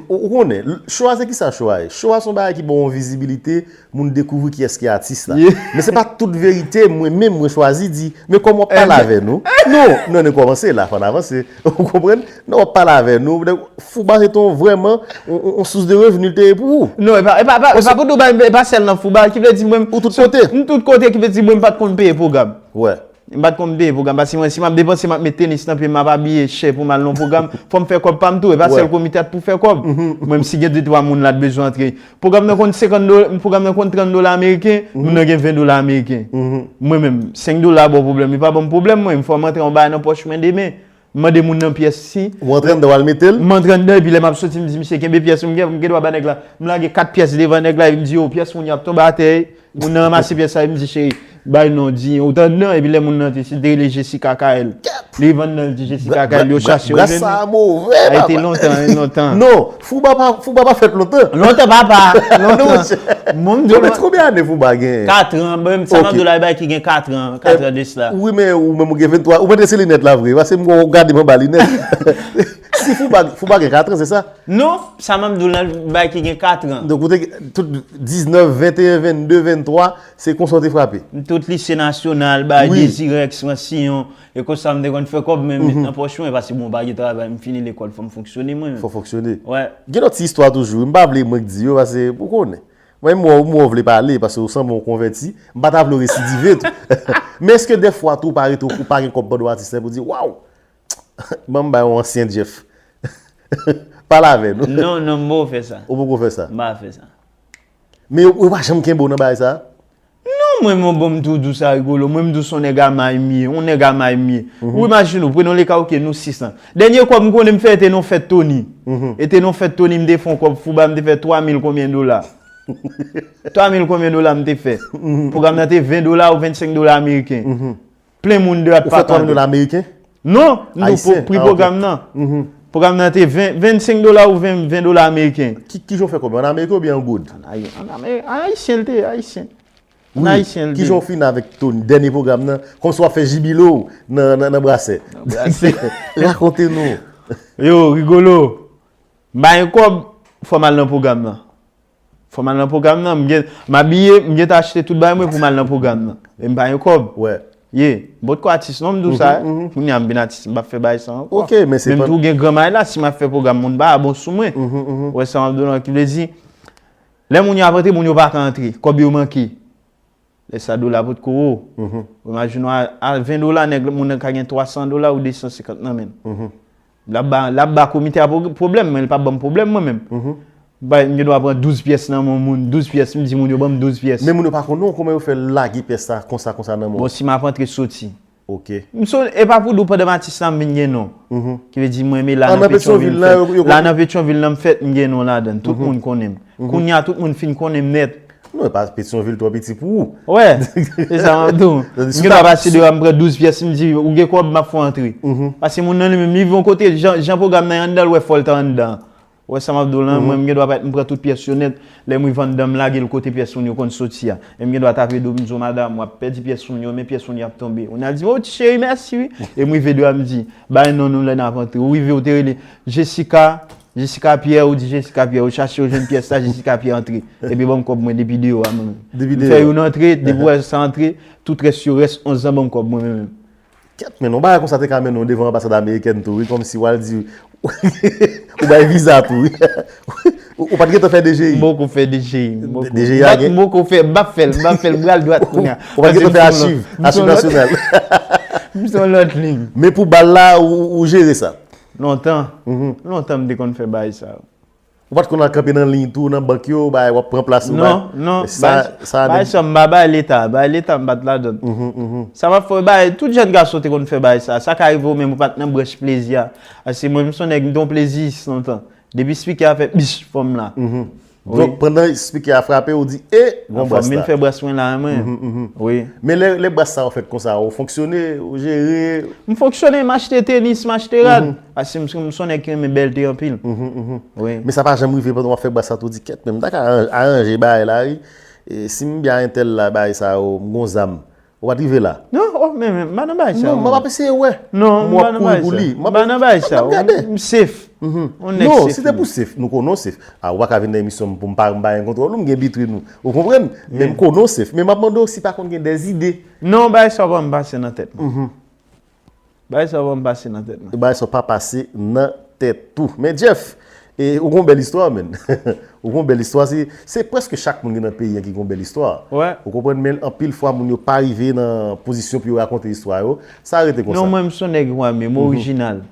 Ou konnen, show a se kisa show a ye? Show a se yon bagay ki ba w yon vizibilite, moun dekouvri kiyès ki atis la. Men se pa tout verite mwen menm mwen chwazi di. Men kòm w ap pale avè nou. Non, non, nou kòmanse la, fò n avanse. Ou konprann? Non, w ap pale avè nou. Fouba se ton vrèman yon sous de revni l te ye pou ou. Non, e pa, e pa, e pa, e pa pou nou bay, e pa sèl nan Fouba, ki vle di mwen. Ou tout kote. M tout kote, ki vle di mwen m pa t konn peye pwogram. M pa t konn peye pwogram, paske mwen, si m ap depanse, m ap met tenis nan pye m, m ap abiye chè pou m al nan pwogram, fò m fè kòb pa m tou, e pa sèl komite a t pou fè kòb. Mwen, si gen de twa moun la t bezwen antre, pwogram nan konn senkant dola, pwogram nan konn trant dola ameriken, moun nan gen ven dola ameriken. Mwen menm, senk dola ba w pwoblèm, li pa ban m pwoblèm, mwen, fò m antre yon bagay nan pòch mwen demen. M mande moun nan pyès si. Ou antre anndan w al mete l? M antre anndan, epi lè m ap soti, m di, "Misye, kenbe pyès ou, m gen, m gen dwa ba nèg la." M lage kat pyès devan nèg la, epi m di, "Yo, pyès moun yo ap tonbe atè." Moun nan ranmase pyès sa, epi m di, "Cheri, bay non, di, ou t anndan?" Epi lè moun nan te, si te rele Jessica Kael. Li rive anndan, li di, "Jessica Kael, yo chache ou jwenn li." Sa move, papa. Te lontan, wi, lontan. Non, Fouba pa, Fouba pa fèt lontan. Lontan, papa. Lontan. Mwen, m di, konbyen ane Fouba gen? Katran, mwen, sa m ap di w la, e bagay ki gen katran, katran de sila. Wi, men ou menm ou gen venntwa, ou mete se linèt la vre, paske m wè w gade m anba linèt. Si Fouba, Fouba gen katran, se sa? Non, sa m ap di w la, bagay ki gen katran. Donk, ou te tout diznèf, venteyen, vennde, venntwa, se konsa w te frape? M tout lise nasyonal, bagay Desirex, Fransillon, e konsa m te konn fè kòb, men met nan pòch mwen, paske bon, m pa gen travay, m fini lekòl, fò m fonksyone mwen menm. Fò fonksyone. Wè. Gen lòt ti istwa toujou, m pa vle mwen k di yo, paske ou konnen. Mwen, m wè w, m wè w vle pale, paske ou sanble yon konvèti. M pa ta vle w residive tou. Men èske dèfwa tou, ou pa rete, ou pa gen kòb pandan w atis la, pou di, waw, ban m bay yon ansyen Jeff. Pale avè nou. Non, non, m poko fè sa. Ou poko fè sa? M pa fè sa. Men yo, yo pa janm kenbe w nan bagay sa? Non, mwen, mwen, bon, m tou di w sa, Rigolo. Mwen, m di w se yon nèg a may m ye, yon nèg a may m ye. Ou imajine w, prenons le cas, ok, nou sis lan. Dènye kòb m konnen m fè, e te nan fèt Tony. E te nan fèt Tony, m te fè yon kòb Fouba, m te fè twa mil konbyen dola. Twa mil konbyen dola m te fè? Pwogram nan te ven dola ou vennsenk dola ameriken. Plen moun de ap tande. Ou fè twa mil dola ameriken? Non, m di w pri pwogram nan. Pwogram nan te ven, vennsenk dola ou ven, ven dola ameriken. Ki, ki jan w fè kòb? An ameriken oubyen an goud? An, an, an ayisyen l te ye, ayisyen. An ayisyen l te ye. Ki jan w fin avèk Tony, dènye pwogram nan, kòmsi w ap fè jibile w nan, nan, nan Brasè? Nan Brasè. Rakonte nou. Yo, Rigolo. M pa gen kòb, fò m al nan pwogram nan. Fò m al nan pwogram nan, m gen, m abiye, m gentan achte tout bagay mwen pou m al nan pwogram nan. E m pa gen kòb. Ye, m potko atis non, m di w sa. Kounye a m vin atis, m p ap fè bagay sa ankò. Men m tou gen gran may la, si m ap fè pwogram, moun pa bon sou mwen. Ou wè sa m ap di w lan, ki vle di, lè moun yo ap antre, moun yo pa ka antre, kòb yo manke. Lè sa dola potko wo. Ou imajine w a, a ven dola, nèg, moun nan ka gen twa san dola ou de san senkant nan men l. L ap ba, l ap ba komite a pwo-, pwoblèm, men l p ap ban m pwoblèm mwen menm. M pa, m gen dwa pran douz pyès nan men yon moun, douz pyès, m di moun yo ban m douz pyès. Men moun yo pa konn non, kòman yo fè lage pyès sa konsa, konsa nan men w? Bon, si m ap antre soti. Ok. M so, e pa pou di w pandan m atis la, m vin gen non. Ki vle di mwen, men la nan Petyonvil, la nan Petyonvil la, m fèt, m gen non ladan l. Tout moun konnen m. Kounye a, tout moun fin konnen m nèt. Non, e pa Petyonvil twò piti pou ou. Wè, se sa m ap di w. M gen dwa pase deyò a, m pran douz pyès, m di, ou gen kòb, m ap fè w antre. Paske moun nan li menm, li rive yon kote, jan, jan pwogram nan ye anndan, l wè fò l ta anndan. Ou wè sa m ap di w lan, mwen, m gen dwa pa, m pran tout pyès yo nèt. Lè m rive anndan, m lage l kote pyès moun yo konn soti a. E m gen dwa tape do, m di w, madanm, w ap pèdi pyès moun yo, men pyès moun yo ap tonbe. Kounye a l di, o, ti cheri, mèsi, wi. E m rive deyò a, m di, bay non nou lè n ap antre. Ou rive, ou te rele Jessica, Jessica Pierre, ou di Jessica Pierre, ou chache, ou jwenn pyès la, Jessica Pierre antre. Epi ban m kòb mwen depi deyò a, mwen menm. M fè youn antre, depi w wè sa antre, tout rès yo, rès onz lan, ban m kòb mwen menm. Kèt, men non, bagay konsa te ka mennen w devan anbasad amerikèn tou, wi, kòmsi w al di, ou bay viza tou, wi. Ou, ou pa t gentan fè D G I? M poko fè D G I, m poko. D G I a gen? M poko fè, m p ap fè l, m p ap fè l, m pral dwat kounye a. Ou pa t gentan fè achiv, achiv nasyonal? M se yon lòt liy. Men pou bal la, ou, ou jere sa? Lontan. Lontan m te konn fè bagay sa yo. Ou pa t konn al kanpe nan liy tou, nan bank yo, bay, w ap pran plas ou, bay. Non, non, sa, bagay sa, m pa bay leta, bagay leta m pa t ladan. Sa m ap fè, bay, tout jèn gason te konn fè bagay sa. Sa ka rive w menm, ou pa t nan branch plezi a. Paske mwen, m se yon nèg, m te yon pleziyis lontan. Depi spikè a fè bich, fò m la. Donk, pandan spikè a frape, ou di, e, gon bras la. Fò m vin fè bras mwen la, mwen. Wi. Men lè, lè bras sa yo fèt konsa, ou fonksyone, ou jere. M fonksyone, m achte tenis, m achte rad. Paske m, m se yon nèg ki renmen bèlte anpil. Wi. Men sa pa janm rive pandan w ap fè bras sa tou di kèt, men m ta ka aran-, aranje bagay la, wi. E, si m byen entèl la, bagay sa yo, m gon zam. Ou pa t rive la? Non, oh, men, men, m pa nan bagay sa yo. Non, m ap eseye wè. Non, m pa nan bagay sa yo. M pa nan bagay sa yo. M ap gade. M safe. On nèg safe. Non, si te pou safe, nou konnen w safe. A, ou pa ka vin nan emisyon m pou m pa, m pa gen kontwòl ou, m gen bitrin ou. Ou konprann? Men m konnen w safe. Men m ap mande w si pa konn gen dèzide. Non, bagay sa yo pa m pase nan tèt mwen. Bagay sa yo pa m pase nan tèt mwen. Bagay sa yo pa pase nan tèt ou. Men Jeff, e, ou gon bèl istwa, menn. Ou gon bèl istwa. Se, se prèske chak moun ki nan peyi an ki gon bèl istwa. Ou konprann, men anpil fwa, moun yo pa rive nan pozisyon pou yo rakonte istwa yo. Sa rete konsa. Non, mwen, m se yon nèg, mwen, m orijinal.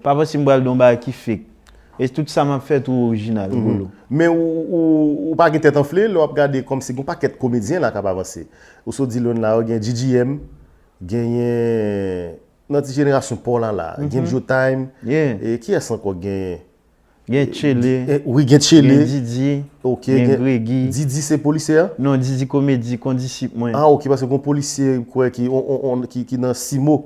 Pa panse m pral di yon bagay ki fake. E tout sa m ap fè tou orijinal, Bolo. Men ou, ou, ou pa gen tèt anfle, lè w ap gade kòmsi gon pakèt komedyen la k ap avanse. Ou sot di Lyon la, ou gen G G M, genyen nan ti jenerasyon pa w la la, gen Joe Time, e kiyès ankò k genyen? Gen Tchele, wi, gen Tchele, gen Didi, ok, gen Gregi. Didi se polisye a? Non, Didi komedi, kondisip mwen. Ah, ok, paske gon polisye, m kwè, ki, on, on, on, ki, ki nan Simo.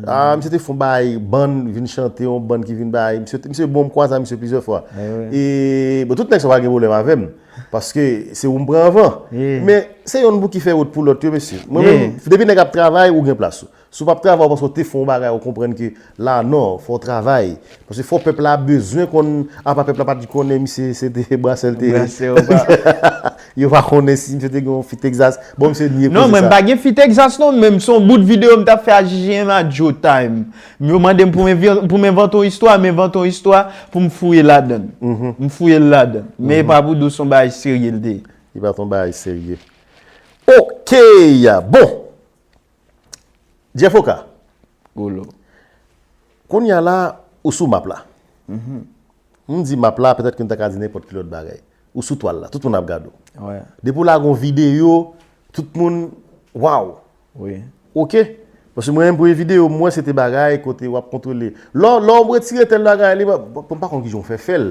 Ah, misye te fè yon bagay, bann vin chante, yon bann ki vin bay. Misye, misye bon, m kwaze ak misye plizyè fwa. E, bon, tout nèg sa pa gen pwoblèm avè m, paske se ou m pran anvan. Men, se yonn pou ki fè wout pou lòt yo, mesye. Mwen menm, depi nèg ap travay, ou gen plas ou. Si w p ap travay, ou panse w te fè yon bagay, ou konprann ke la, non, fò w travay. Paske fò pèp la bezwen konn, apa pèp la pa t konnen misye se te brasè l te ye. Yo pa konnen si misye te gen yon fi Texas. Bon, misye nye koze sa. Non, mwen m pa gen fi Texas non, men m se yon bout videyo m t ap fè a G G M a Joe Time. Yo mande m pou m envi-, pou m envante yon istwa, m envante yon istwa pou m fouye ladan l. M fouye l ladan l. Men e pa pou di w se yon bagay serye l te ye. E pa t yon bagay serye. Ok, bon. Jeff Oka. Golo. Kounye a la, ou sou map la. M di map la, petèt ke n ta ka di nenpòt ki lòt bagay. Ou sou twal la, tout moun ap gade w. Depi w lage yon videyo, tout moun, waw. Wi. Ok? Paske mwen menm, premye videyo m wè, se te bagay kote w ap kontwole. Lè, lè w retire tèl bagay, li pa, m pa konn kijan w fè fè l.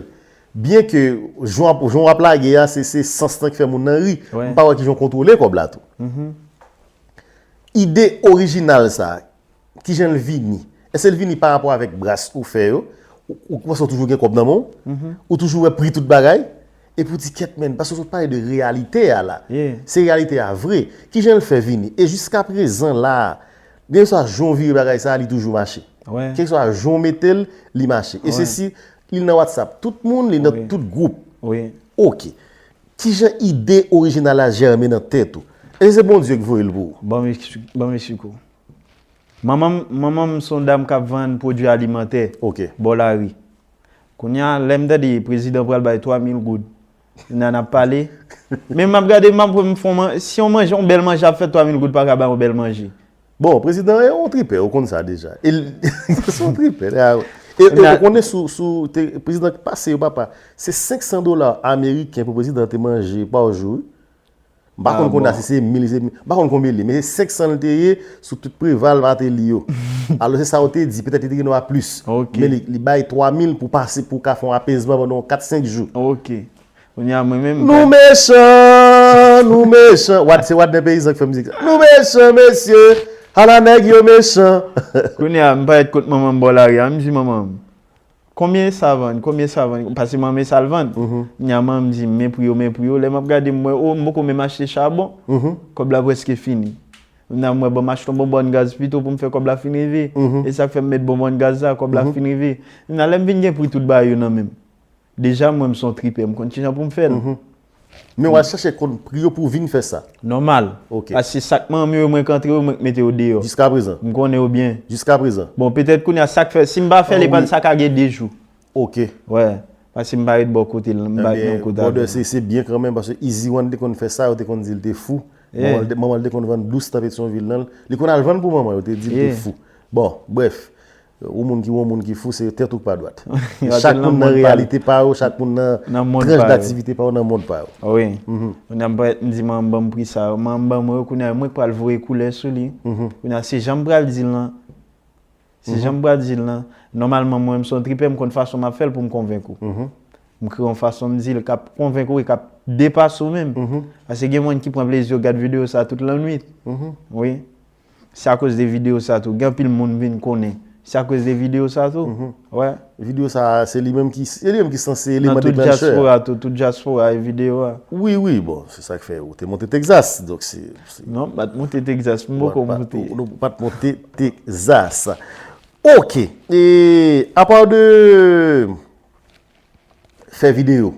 Byen ke jan w ap, jan w ap lage a, se, se sans lan ki fè moun nan ri. M pa wè kijan w kontwole kòb la tou. Ide orijinal sa, kijan l vini? Èske l vini pa rapò avèk bras ou fè yo? Ou, ou panse w toujou gen kòb nan men w? Ou toujou wè pri tout bagay? Epi w di, kèt, menn, paske w sot pale de reyalite a la. Se reyalite a vre. Kijan l fè vini? E jiskaprezan la, kèlkeswa jan w vire bagay sa, li toujou mache. Kèlkeswa jan w mete l, li mache. E se si li nan WhatsApp tout moun, li nan tout gwoup. Ok. Kijan ide orijinal la jèmen nan tèt ou? Èske se Bondye ki voye l pou ou? Ban m esplike w. Manman m, manman m se yon dam k ap vann pwodui alimantè bò lari. Kounye a, lè m tande prezidan pral bay twa mil goud, kounye a n ap pale. Men m ap gade, m ap wè m fè yon man-, si yon manje, yon bèl manje ap fèt, twa mil goud pa ka bay yon bèl manje. Bon, prezidan e yon tripè, ou konn sa deja. E l, se yon tripè. E, e ou konnen sou, sou te, prezidan ki pase yo, papa, se senk san dola ameriken pou prezidan te manje pa jou, wi. M pa konn kounye a si se mil, se, m pa konn konbyen li ye, men se senk san l te ye sou tout Preval, Martelly yo. Alò, se sa yo te di, petèt li te gen dwa plis. Men li, li bay twa mil pou pase, pou ka fè yon apezman pandan yon kat, senk jou. Ok. Kounye a, mwen menm, nou mechan, nou mechan. Wad, se Wadner Peyizan ki fè mizik sa. Nou mechan, mesye. Ala nèg yo mechan. Kounye a, m parèt kot manman m bò lari a, m di manman m, konbyen sa vann? Konbyen sa vann? Paske manman sa l vann. Kounye a, manman m di m, men pri yo, men pri yo. Lè m ap gade, m wè, o, m poko menm achte chabon. Kòb la prèske fini. Kounye a, m wè, ban m achte yon bonbòn gaz pito pou m fè kòb la fin rive. E sa k fè m met bonbòn gaz la, kòb la fin rive. Kounye a, lè m vin gen pri tout bagay yo nan men m. Deja, mwen, m se yon tripè, m konn kijan pou m fè l. Men w al chèche konn pri yo pou w vin fè sa. Nòmal. Ok. Paske sa k manman m yo, mwen k antre yo, mwen k mete yo deyò. Jiskaprezan. M konnen yo byen. Jiskaprezan. Bon, petèt kounye a sa k fè, si m pa fè l, e pa sa ka gen de jou. Ok. Wè. Paske m pa ret bò kote l, m pa ret nan kote avè l. Ebyen, brother, se, se byen kanmenm, paske Easy One te konn fè sa, yo te konn di l te fou. Manman l te, manman l te konn vann dous nan Petyonvil nan, li konn al vann pou manman, yo te di l te fou. Bon, brèf. Ou moun ki won, moun ki fou, se tèt ou k pa dwat. Chak moun nan reyalite pa yo, chak moun nan tranch daktivite pa yo, nan mond pa yo. Wi. Kounye a m parèt m di manman ban m pri sa. Manman ban mwen, kounye a mwen k pral voye koulè sou li. Kounye a se jan m pral di l lan. Se jan m pral di l lan. Nòmalman mwen m se yon tripè, m konn fason m ap fè l pou m konvenk ou. M kreye yon fason m di l k ap konvenk ou e k ap depase w menm. Paske gen moun ki pran plezi yo gad videyo sa tout lannwit. Wi. Se akoz de videyo sa tou. Gen anpil moun vin konnen. Se akoz de videyo sa tou. Wè. Videyo sa, se li menm ki, se li menm ki sanse eleman deklanchè. Nan tout dyaspora tou, tout dyaspora e videyo a. Wi, wi, bon, se sa k fè ou te monte Texas. Donk se, se... Non, m pa t monte Texas, m poko monte. Ou pa t monte Texas. Ok. E apa de fè videyo,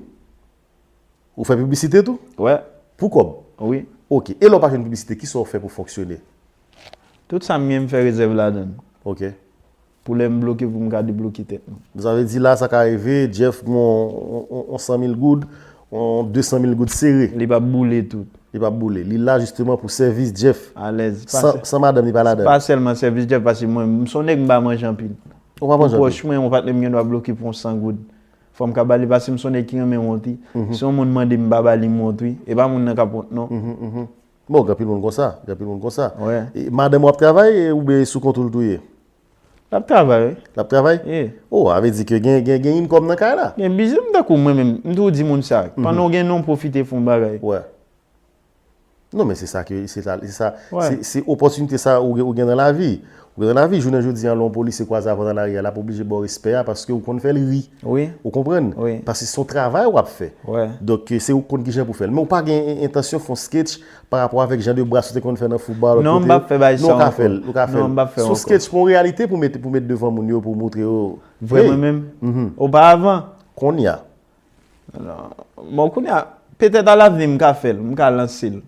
ou fè piblisite tou? Wè. Pou kòb? Wi. Ok. E lè w pa jwenn piblisite, kisa w fè pou fonksyone? Tout sa m gen, m fè rezèv ladan l. Ok. Pou lè m bloke, pou m ka debloke tèt mwen. Sa vle di la, sa ka rive, Jeff gon on, on, on san mil goud, on de san mil goud sere. Li p ap boule tout. Li p ap boule. Li la jisteman pou sèvis Jeff. Alèz. San, san madanm, li pa ladan. Pa sèlman sèvis Jeff, paske mwen, m se yon nèg m pa manje anpil. Ou pa manje anpil? Pou pwòch mwen, yon patnè m gen dwa bloke pou yon san goud. Fò m ka ba li, paske m se yon nèg ki renmen wont, wi. Si yon moun mande m, m pa ba li m wont, wi. E pa moun nan k ap wont, non. Bon, gen anpil moun konsa, gen anpil moun konsa. Wè. E madanm ou ap travay, e, oubyen sou kont ou l tou ye? L ap travay, wi. L ap travay? Ye. Oh, sa vle di ke gen, gen, gen income nan kay la. Gen biznis, m tankou mwen menm, m toujou di moun sa. Pandan w gen non, pwofite fè yon bagay. Wè. Non, men se sa ke, se sa, se sa, se, se opòtinite sa ou, ou gen nan lavi. Ou gen nan lavi, jounen jodi a, lè yon polisye kwaze avè w nan lari a, l ap oblije ba w respè a paske ou konn fè l ri. Wi. Ou konprann? Wi. Paske se yon travay w ap fè. Wè. Donk, se ou k konn kijan pou fè l. Men ou pa gen en-, entansyon fè yon sketch pa rapò avèk jan de bras ou te konn fè nan foutbòl lòt kote? Non, m p ap fè bagay sa ankò. Non, ou ka fè l, ou ka fè l. Non, m p ap fè ankò. Se yon sketch, se yon reyalite pou mete, pou mete devan moun yo, pou montre yo. Vre mwen menm? Oparavan. Kounye a. Bon, kounye a, petèt alavni m ka fè l, m ka lanse l.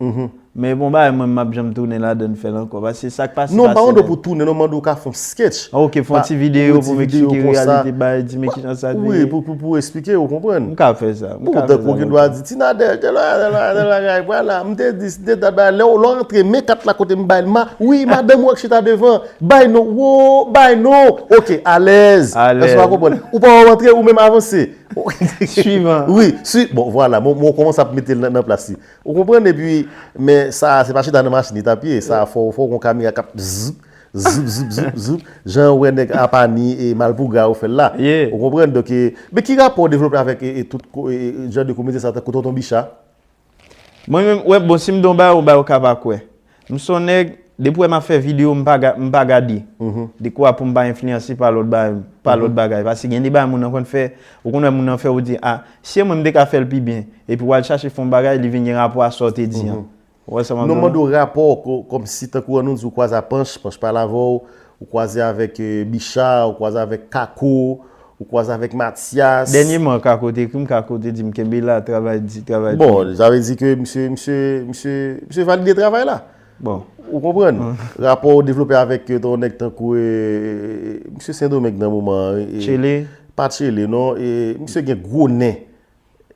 Men bon bagay mwen, m p ap janm tounen ladan l fè l ankò. Paske sa k pase, pase. Non, m pa mande w pou tounen, non, m mande w ka fè yon sketch. Ah, ok, fè yon ti videyo pou m eksplike reyalite bagay, di men kijan sa te ye. Wi, pou, pou, pou eksplike, ou konprann? M ka fè sa, m ka fè sa. Ou gen dwa di, Ti Nadèl, tèl bagay, tèl bagay, tèl bagay, vwala, m te di, se te dat bagay, lè w, lè w rantre, men kat la kote m bay l, ma, wi, madanm ou k chita devan, bay non, wo, bay non, ok, alèz. Alèz. Èske w pa konprann? Ou pa wè w rantre, ou menm avanse. Swivan. Wi, swi-, bon, vwala, mwen, mwen kòmanse ap mete l nan, nan plas li. Ou konprann? Epi, men sa, se pa chita nan machin li t ap ye, sa, fò, fò w gon kamera k ap zoup, zoup, zoup, zoup, zoup, jan w wè nèg Apani e Malpougra yo fè l la. Ou konprann? Donk, e, men ki rapò w devlope avèk, e, e, tout ko-, e, e, jan de komedyen sa, tankou Tonton Bicha? Mwen menm, wè, bon, si m di w yon bagay, yon bagay ou ka pa kwè. M se yon nèg, depi w wè m ap fè videyo, m pa ga-, m pa gade. Dekwa pou m pa enfliyanse pa lòt bagay, pa lòt bagay. Paske gen de bagay moun nan konn fè, ou konn wè moun nan fè, ou di, a, si se mwen m te ka fè l pi byen. Epi w al chache fè yon bagay, li vin gen rapò a sa w te di an. Ou wè sa m ap di w la? Non, m mande w rapò w ko-, kòmsi tankou an nou di w kwaze a Panch, Panch pale avè w, ou kwaze avèk, e, Bicha, ou kwaze avèk Kako, ou kwaze avèk Matyas. Dènyèman, Kako te ekri m, Kako te di m, kenbe la, travay di, travay di. Bon, sa vle di ke misye, misye, misye, misye valide travay la. Bon. Ou konprann? Rapò w devlope avèk, e, yon nèg tankou, e, misye Sendomeng nan moman an, e, Tchele? Pa Tchele, non. E, misye gen gwo nen.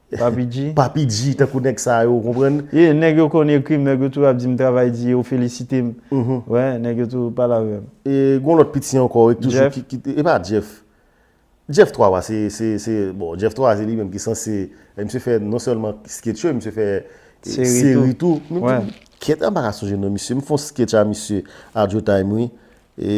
Papi G. Papi G, tankou nèg sa yo, ou konprann? Ye, nèg yo konn ekri m, nèg yo toujou ap di m travay di, yo felisite m. Wè, nèg yo toujou pale avè m. E gon lòt piti ankò, e toujou ki, ki, e pa Jeff. Jeff twa a, se, se, se, bon, Jeff twa a, se li menm ki sanse, e, misye fè non sèlman sketch yo, misye fè, e, seri tou. Seri tou. Wè. Kèt, m pa ka sonje non misye. M fè yon sketch a misye, a Joe Time, wi. E,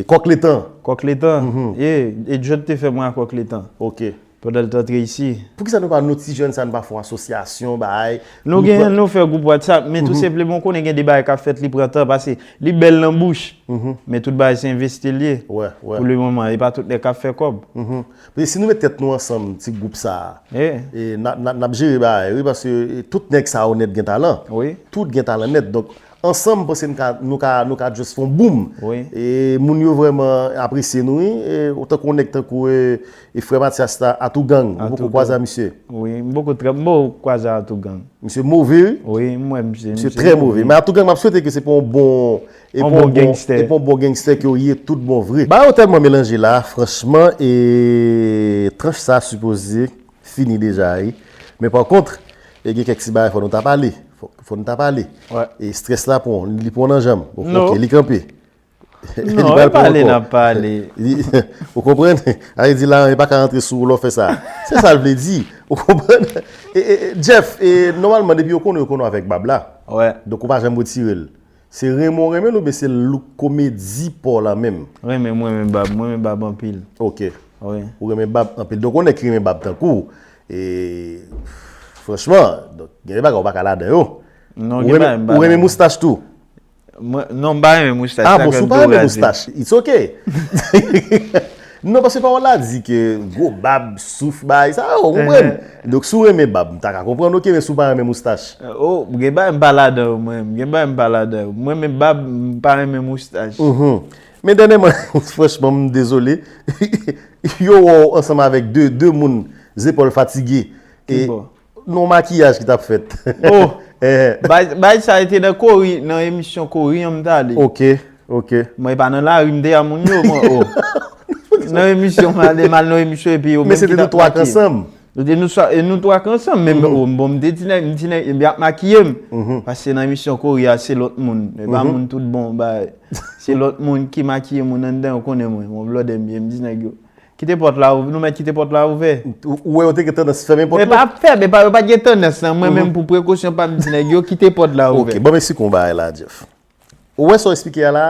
Kòk Letan. Kòk Letan. Ye, e Jod te fè mwen a Kòk Letan. Ok. Pandan l t antre isi. Poukisa nou pa, nou ti jèn sa, nou pa fè yon asosyasyon, bagay? Nou gen, nou fè gwoup WhatsApp, men tou senpleman, ou konnen gen de bagay k ap fèt, li pran tan, paske li bèl nan bouch, men tout bagay se envesti l ye. Pou le moman, e pa tout nèg k ap fè kòb. Paske si nou met tèt nou ansanm, ti gwoup sa a, e n a, n a, n ap jere bagay, wi, paske, e, tout nèg sa yo nèt gen talan. Wi. Tout gen talan nèt. Donk, ansanm, m panse n ka, nou ka, nou ka just fè yon boom. Wi. E moun yo vrèman apresye nou, wi. E, tankou yon nèg tankou, e, e frè Matyas la, Atougang. Ou poko kwaze a misye? Wi, m poko trè, m poko kwaze a Atougang. Misye move, wi. Wi, m wè misye, misye trè move. Men Atougang, m ap swete ke se pa yon bon, e pa yon bon gangstè, e pa yon bon gangstè ke w ye tout bon vre. Bagay yo tèlman melanje la, franchman, e tranch sa sipoze fini deja, wi. Men pa kont, e gen kèk ti bagay fò nou ta pale. Fò, fò nou ta pale. Wè. E strès la pran, li pran nan janm. Ok, li kanpe. Non, e pale n ap pale. Ou konprann? Sa vle di la, yo pa ka rantre sou ou lè w fè sa. Se sa l vle di. Ou konprann? E, e, e, Jeff, e, nòmalman, depi yo konnen, yo konnen w avèk bab la. Donk, ou pa janm retire l. Se renmen w renmen l oubyen se look komedi pa w la menm? Renmen, mwen renmen bab. Mwen renmen bab anpil. Ok. Ou renmen bab anpil. Donk, yon nèg ki renmen bab tankou w, e, franchman, donk, gen de bagay ou pa ka ladan yo. Ou renmen moustach tou? Mwen, non, m pa renmen moustach. Ah, bon, si w pa renmen moustach, it's ok. Non, paske pawòl la di ke gwo bab, souf, bagay sa yo, ou konprann? Donk, si w renmen bab, m ta ka konprann, ok, men si w pa renmen moustach. Oh, gen bagay m pa ladan yo, mwen. Gen bagay m pa ladan yo. Mwen, men bab, m pa renmen moustach. Men dènyèman, franchman, m dezole. Yo wè w ansanm avèk de, de moun, zepòl fatige. E, non, makiyaj ki t ap fèt. Oh, bay, bay sa te nan Kori, nan emisyon Kori an m t ale. Ok, ok. Mwen pa nan lari, m te a moun yo, mwen, oh. Nan emisyon, m ale, m al nan emisyon, epi yo menm ki t ap makiye. Men se te nou twa k ansanm. Nou te nou sa, e nou twa k ansanm, men oh, bon, m te di nèg, m di nèg, y ap makiye m. Paske nan emisyon Kori a, se lòt moun. E pa moun tout bon, bay. Se lòt moun ki makiye moun anndan, yo konnen mwen. Yon blòdè m ye, m di nèg yo. Kite pòt la ouvè, nou mèt kite pòt la ouvè. Ou wè yo te gen tandans fèmen pòt la? E pa fèmen, e pa, yo pa t gen tandans lan. Mwen menm pou prekosyon pa m di nèg yo kite pòt la ouvè. Ok, ban m esplike w yon bagay la, Jeff. Ou wè sa w esplike a la,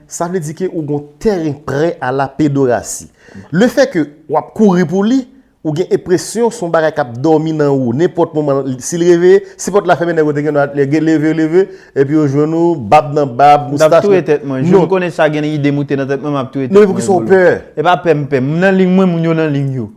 sa vle di ke ou gon tèren prè a la pedorasi. Le fè ke w ap kouri pou li, ou gen enpresyon se yon bagay k ap dòmi nan ou. Nenpòt moman, si l reveye, si pòt la fèmen, nèg yo te gen dwa leve, leve, epi yo jwenn ou, bab nan bab, moustach nan... M t ap touye tèt mwen. Jou m konnen sa gen ide moute nan tèt mwen, m ap touye tèt mwen. Non, men poukisa w pè? E pa pè m pè. M nan liy mwen, moun yo nan liy yo.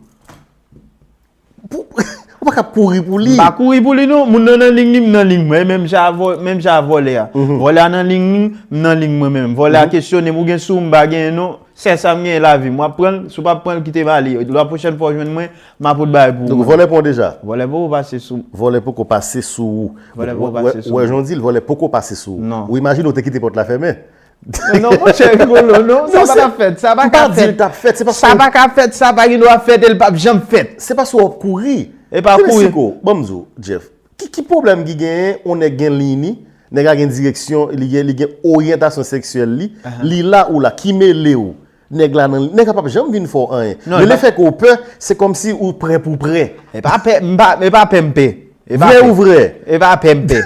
Ou pa ka kouri pou li. M pa kouri pou li, non. Moun nan nan liy li, m nan liy mwen. E menm jan a vò-, menm jan a vòlè a. Vòlè a nan liy li, m nan liy mwen menm. Vòlè a kesyone m, ou gen sou ou, m pa genyen, non. Sèl sa m genyen lavi m. W ap pran l, si w p ap pran l, kite m ale. La pwochèn fwa w jwenn mwen, m ap out bagay pou ou. Donk, vòlè pran w deja? Vòlè poko pase sou mwen. Vòlè poko pase sou ou. Vòlè poko pase sou mwen. Ou wè jan w di l, vòlè poko pase sou ou. Non. Ou imajine w te kite pòt la fèmen? Non, monchè, Rigolo, non, sa pa t ap fèt, sa pa ka fèt. M pa di l t ap fèt, se paske... Sa pa ka fèt, sa pa gen dwa fèt, e l p ap janm fèt. Se paske w ap kouri. E pa kouri. Ban m di w, Jeff, ki, ki pwoblèm ki genyen, yon nèg gen liy li, nèg la gen direksyon, li gen, li gen oryantasyon seksyèl li, li la ou la, ki mele w? Nèg la nan, nèg la p ap janm vin fè w anyen. Men lefètke w pè, se kòmsi ou prè pou prè. E pa pè, m pa, e pa pè m pè. Vrè ou vrè? E pa pè m pè.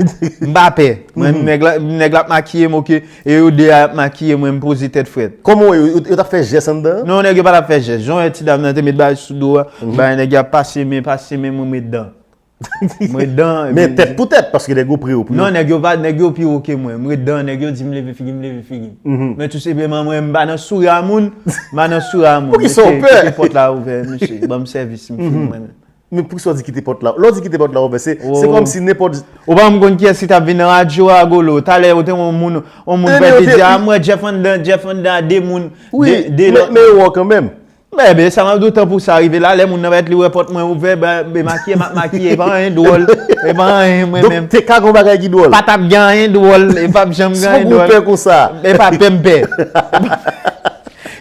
M pa pè. Mwen, nèg la, nèg la ap makiye m, oke. E yo de a ap makiye mwen, m poze tèt frèt. Kòman w wè yo, yo, yo t ap fè jès anndan an? Non, nèg yo pa t ap fè jès. Jan w wè ti dam nan te met bagay sou do a, bagay nèg yo ap pase men, pase men, mwen, m ret dan. M ret dan, men tèt pou tèt, paske nèg yo pre yo pou yo. Non, nèg yo pa, nèg yo pi wo ke mwen. M ret dan, nèg yo di m leve figi m, leve figi m. Men tou senpleman, mwen, m pa nan souri a moun, m pa nan souri a moun. Poukisa w pè? Kite, kite pòt la ouvè, mesye. Ban m sèvis, m fini, mwen. Men poukisa w di kite pòt la? Lè w di kite pòt la ouvè, se, se kòmsi nenpòt... Ou pa janm konn kiyès ki t ap vin nan radyo a, Golo. Talè, ou te wè yon moun, yon moun pral te di, a, m wè Jeff anndan, Jeff anndan a de moun, de, de lòt. Men yo wè w kanmenm. Enben, sa m ap di w, tan pou sa rive la, lè moun nan va li wè pòt mwen ouvè, ben, ben makiye, m ap makiye, e pa anyen dwòl, e pa anyen, mwen menm. Donk, te ka gon bagay ki dwòl? Pa t ap gen anyen dwòl, e p ap janm gen anyen dwòl. Se pou w pè konsa. E pa pè m pè.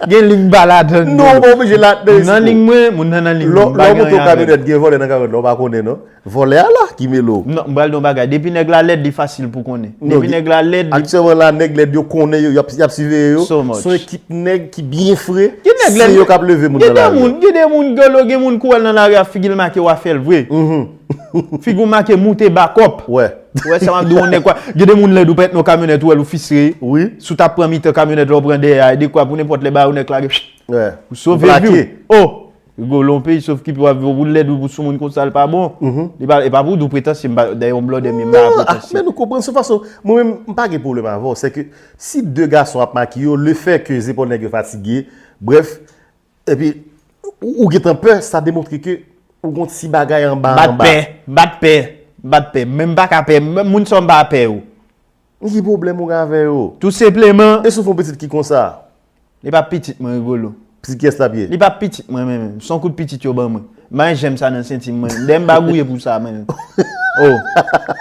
Gen liy m pa ladan l. Non, ou pa oblije ladan. Nan liy mwen, moun nan nan liy mwen. Lè w monte yon kamyonèt, gen vòlè nan kamyonèt la, ou pa konnen, non? Vòlè a la ki mele w. Non, m pral di w yon bagay. Depi nèg la lèd, li fasil pou konnen. Depi nèg la lèd, li... Aktyèlman la, nèg lèd yo konnen yo, y ap, y ap siveye yo. So much. Se yon ekip nèg ki byen fre. Se yo k ap leve moun nan lari a. Gen de moun, gen de moun, Golo, gen moun kou w wè l nan lari a, figi l make, w a fè l vre. Figi w make, moute bakòp. Wè. Ou wè sa m ap di w, yon nèg kwa. Gen de moun lèd, ou pèt nan yon kamyonèt, ou wè l, ou fistre. Wi. Si w t ap pran mitan kamyonèt la, ou pran dèyè a, e de kwa pou nenpòt lè ba ou nèg la, ou sove vi w. Oh! Rigolo, yon peyi sòf ki pi w ap viv, ou lèd, ou sou moun konsa, l pa bon. Li pa, e pa pou w di w pretansye, m pa, dayè yon blòdè m ye, m pa pretansye. Non, men nou konprann, se fason, mwen menm, m pa gen pwoblèm avè w, se ke si de gason ap makiye w, lefètke zepòl nèg yo fatige, brèf, epi ou, ou gentan pè, sa demontre ke ou gon ti bagay anba, anba. M pa t pè, m pa t pè, m pa t pè, men m pa ka pè, moun sa yo m pa pè yo. Men ki pwoblèm ou gen avè yo? Tou senpleman. E si w fè yon pitit ki konsa? Li pa pitit mwen, Rigolo. Pitit kiyès l ap ye? Li pa pitit mwen, men menm. Se yon kout pitit yo ban mwen. M pa gen jèm sa nan senti m, mwen. Dayè m pa gouye pou sa, mwen menm. Oh,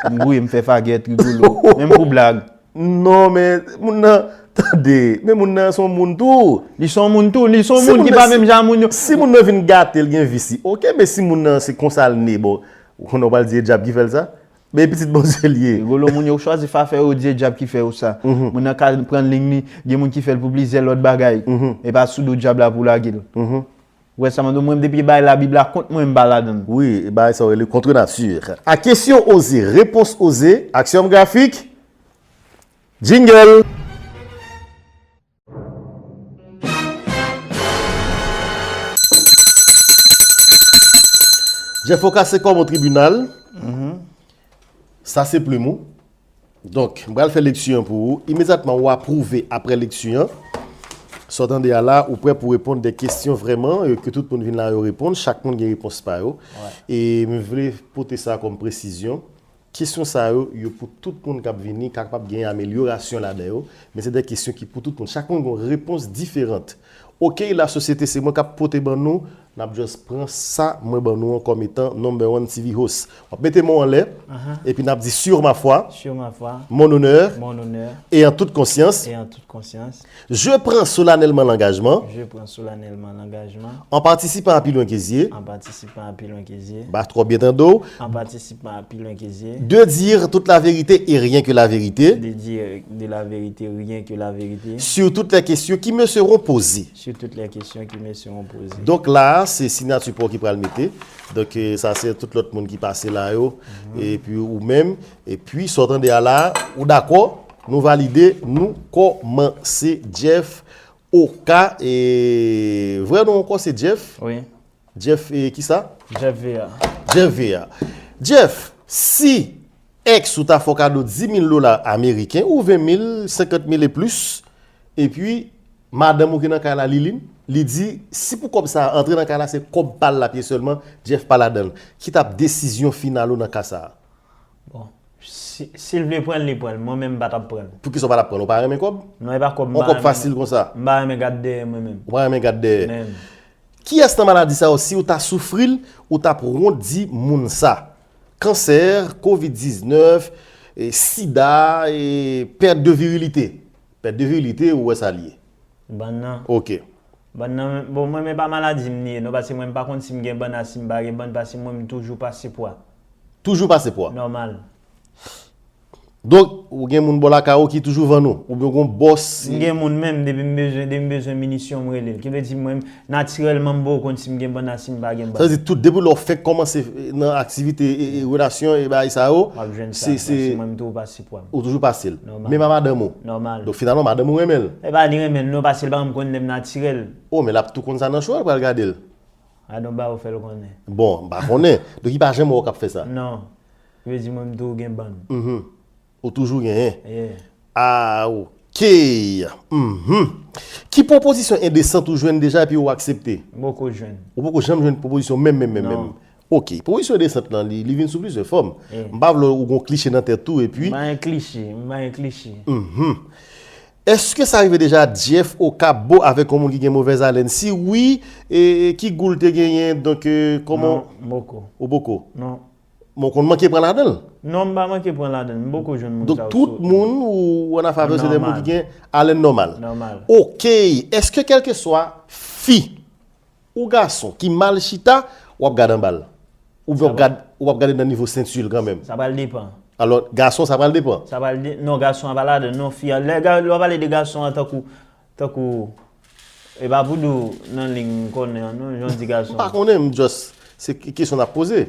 m gouye, m fè fagèt, Rigolo. Menm pou blag. Non, men moun nan, tande, men moun nan se yon moun tou. Li se yon moun tou, li se yon moun ki pa menm jan moun yo. Si moun nan vin gate l, gen vis li. Oke, men si moun nan se konsa l ne, bon, ou konnen w pral di e dyab ki fè l sa? Men pitit Bondye l ye. Rigolo, moun yo chwazi fè afè yo, di e dyab ki fè yo sa. Moun nan ka pran liy li, gen moun ki fè l pou plizyè lòt bagay. E pa sou do dyab la pou lage l. Ou wè sa, mwen, mwen, depi bay Labib la kont mwen, m pa ladan l. Wi, bagay sa yo rele contre nature. A question osée, réponse osée, aksyon grafik, jingle. Jeff Oka se kòm o tribinal. Sa se plim ou. Donk, m pral fè lekti an pou ou. Imedyatman ou apwouve apre lekti an. Sa w tande a la, ou prè pou reponn de kesyon vrèman, e ke tout moun vin la yo reponn. Chak moun gen repons pa yo. E m vle pote sa kòm presizyon. Kesyon sa yo, yo pou tout moun k ap vini, kapab gen amelyorasyon ladan yo, men se de kesyon ki pou tout moun. Chak moun gen yon repons diferan. Okey, lasosyete, se mwen k ap pote ban nou, n ap just pran sa mwen ban nou an kòm etan number one T V host. W ap mete men w anlè, epi n ap di sur ma foi, Sur ma foi, mon honneur, mon honneur, et en toute conscience, et en toute conscience, je prends solennellement l'engagement, je prends solennellement l'engagement, en participant à Pi Lwen Ke Zye, en participant à Pi Lwen Ke Zye, ba twò byen tande w, en participant à Pi Lwen Ke Zye, de dire toute la vérité et rien que la vérité, de dire de la vérité, rien que la vérité, sur toutes les questions qui me seront posées. Sur toutes les questions qui me seront posées. Donk la, se siyati pa w ki pral mete. Donk, eh, sa se tout lòt moun ki pase la yo. Epi ou menm. Epi, sa w tande a la, ou dakò, nou valide, nou kòmanse. Jeff Oka, e vrè non ankò se Jeff? Wi. Jeff, e kisa? Jeff Vea. Jeff Vea. Jeff, si ex ou ta fè w kado dis mil dola ameriken, ou ven mil, senkant mil e plis, epi madanm ou ki nan kay la, Liline, li di, si pou kòb sa a antre nan kay la, se kòb pa l l ap ye sèlman, Jeff pa ladan l. Ki t ap desizyon final ou nan ka sa a? Bon, si, si l vle pran l, li pran l. Mwen menm, m pa t ap pran l. Poukisa w pa t ap pran l? Ou pa renmen kòb? Non, e pa kòb. Yon kòb fasil konsa? M pa renmen gad dèyè mwen menm. Ou pa renmen gad dèyè? Menm. Kiyès nan maladi sa yo, si ou ta soufri l, ou t ap wont di moun sa? Kansè, kovid diznèf, e sida, e pèt de virilite. Pèt de virilite, ou wè sa l ye. Bann nan. Ok. Bann nan, bon, mwen, men pa maladi m li ye, non, paske mwen, m pa konn si m gen bann a si m pa gen bann, paske mwen, m toujou pase pwa. Toujou pase pwa. Nòmal. Donk, ou gen moun bò lakay ou ki toujou vann ou, oubyen ou gen yon bòs. M gen moun menm, depi m bezwen, depi m bezwen minisyon, m rele l. Ki vle di, mwen, natirèlman, m poko konn si m gen bann a si m pa gen bann. Sa vle di, tout, depi lè w fenk kòmanse nan aktivite, e, e, relasyon, e bagay sa yo, M ap jwenn sa, se, se, paske mwen, m toujou pase pwa m. Ou toujou pase l. Nòmal. Menm a madanm ou. Nòmal. Donk, finalman, madanm ou renmen l. E pa li renmen l, non, paske l pa janm konn lè m natirèl. Oh, men l ap tou konn sa nan cho a, l pral gade l. Adon ba ou fè l konnen. Bon, m pa konnen. Donk, li pa janm wè w k ap fè sa. Non. Vle di mwen, m tou gen bann. Mhm. Ou toujou genyen. Yeah. Ah, ok. Mhm. Ki pwopozisyon endesan ou jwenn deja epi ou aksepte? M poko jwenn. Ou poko janm jwenn pwopozisyon menm, menm, menm, Non. menm? Ok. Pwopozisyon endesan lan, li, li vin sou plizyè fòm. Yeah. M pa vle ou gon kliche nan tèt ou epi. M pa gen kliche, m pa gen kliche. Mhm. Èske sa rive deja Jeff Oka bo avèk yon moun ki gen movèz alèn? Si wi, e, e ki gou l te genyen? Donk, e, kòman? Non, m poko. Ou poko? Non. Men w konn manke pran ladan l? Non, m pa manke pran ladan l. M poko jwenn moun Donk, sa yo tout sou- moun ou an afè avè yo, se de moun Nòmal. ki gen alèn nòmal. Nòmal. Ok. Èske kèlkeswa fi ou gason ki mal chita, w ap gade anba l? Oubyen w ap gad, w ap gade nan nivo senti l kanmenm? Sa pral depan. Alò, gason, sa pral depan. Sa pral de, non, gason an pa ladan, non, fi an. Lè ga- lè w pale de gason an, tankou, tankou, e pa pou di w nan liy m konnen an, non, jan w di gason M pa an. Konnen, m just, se k- kesyon n ap poze.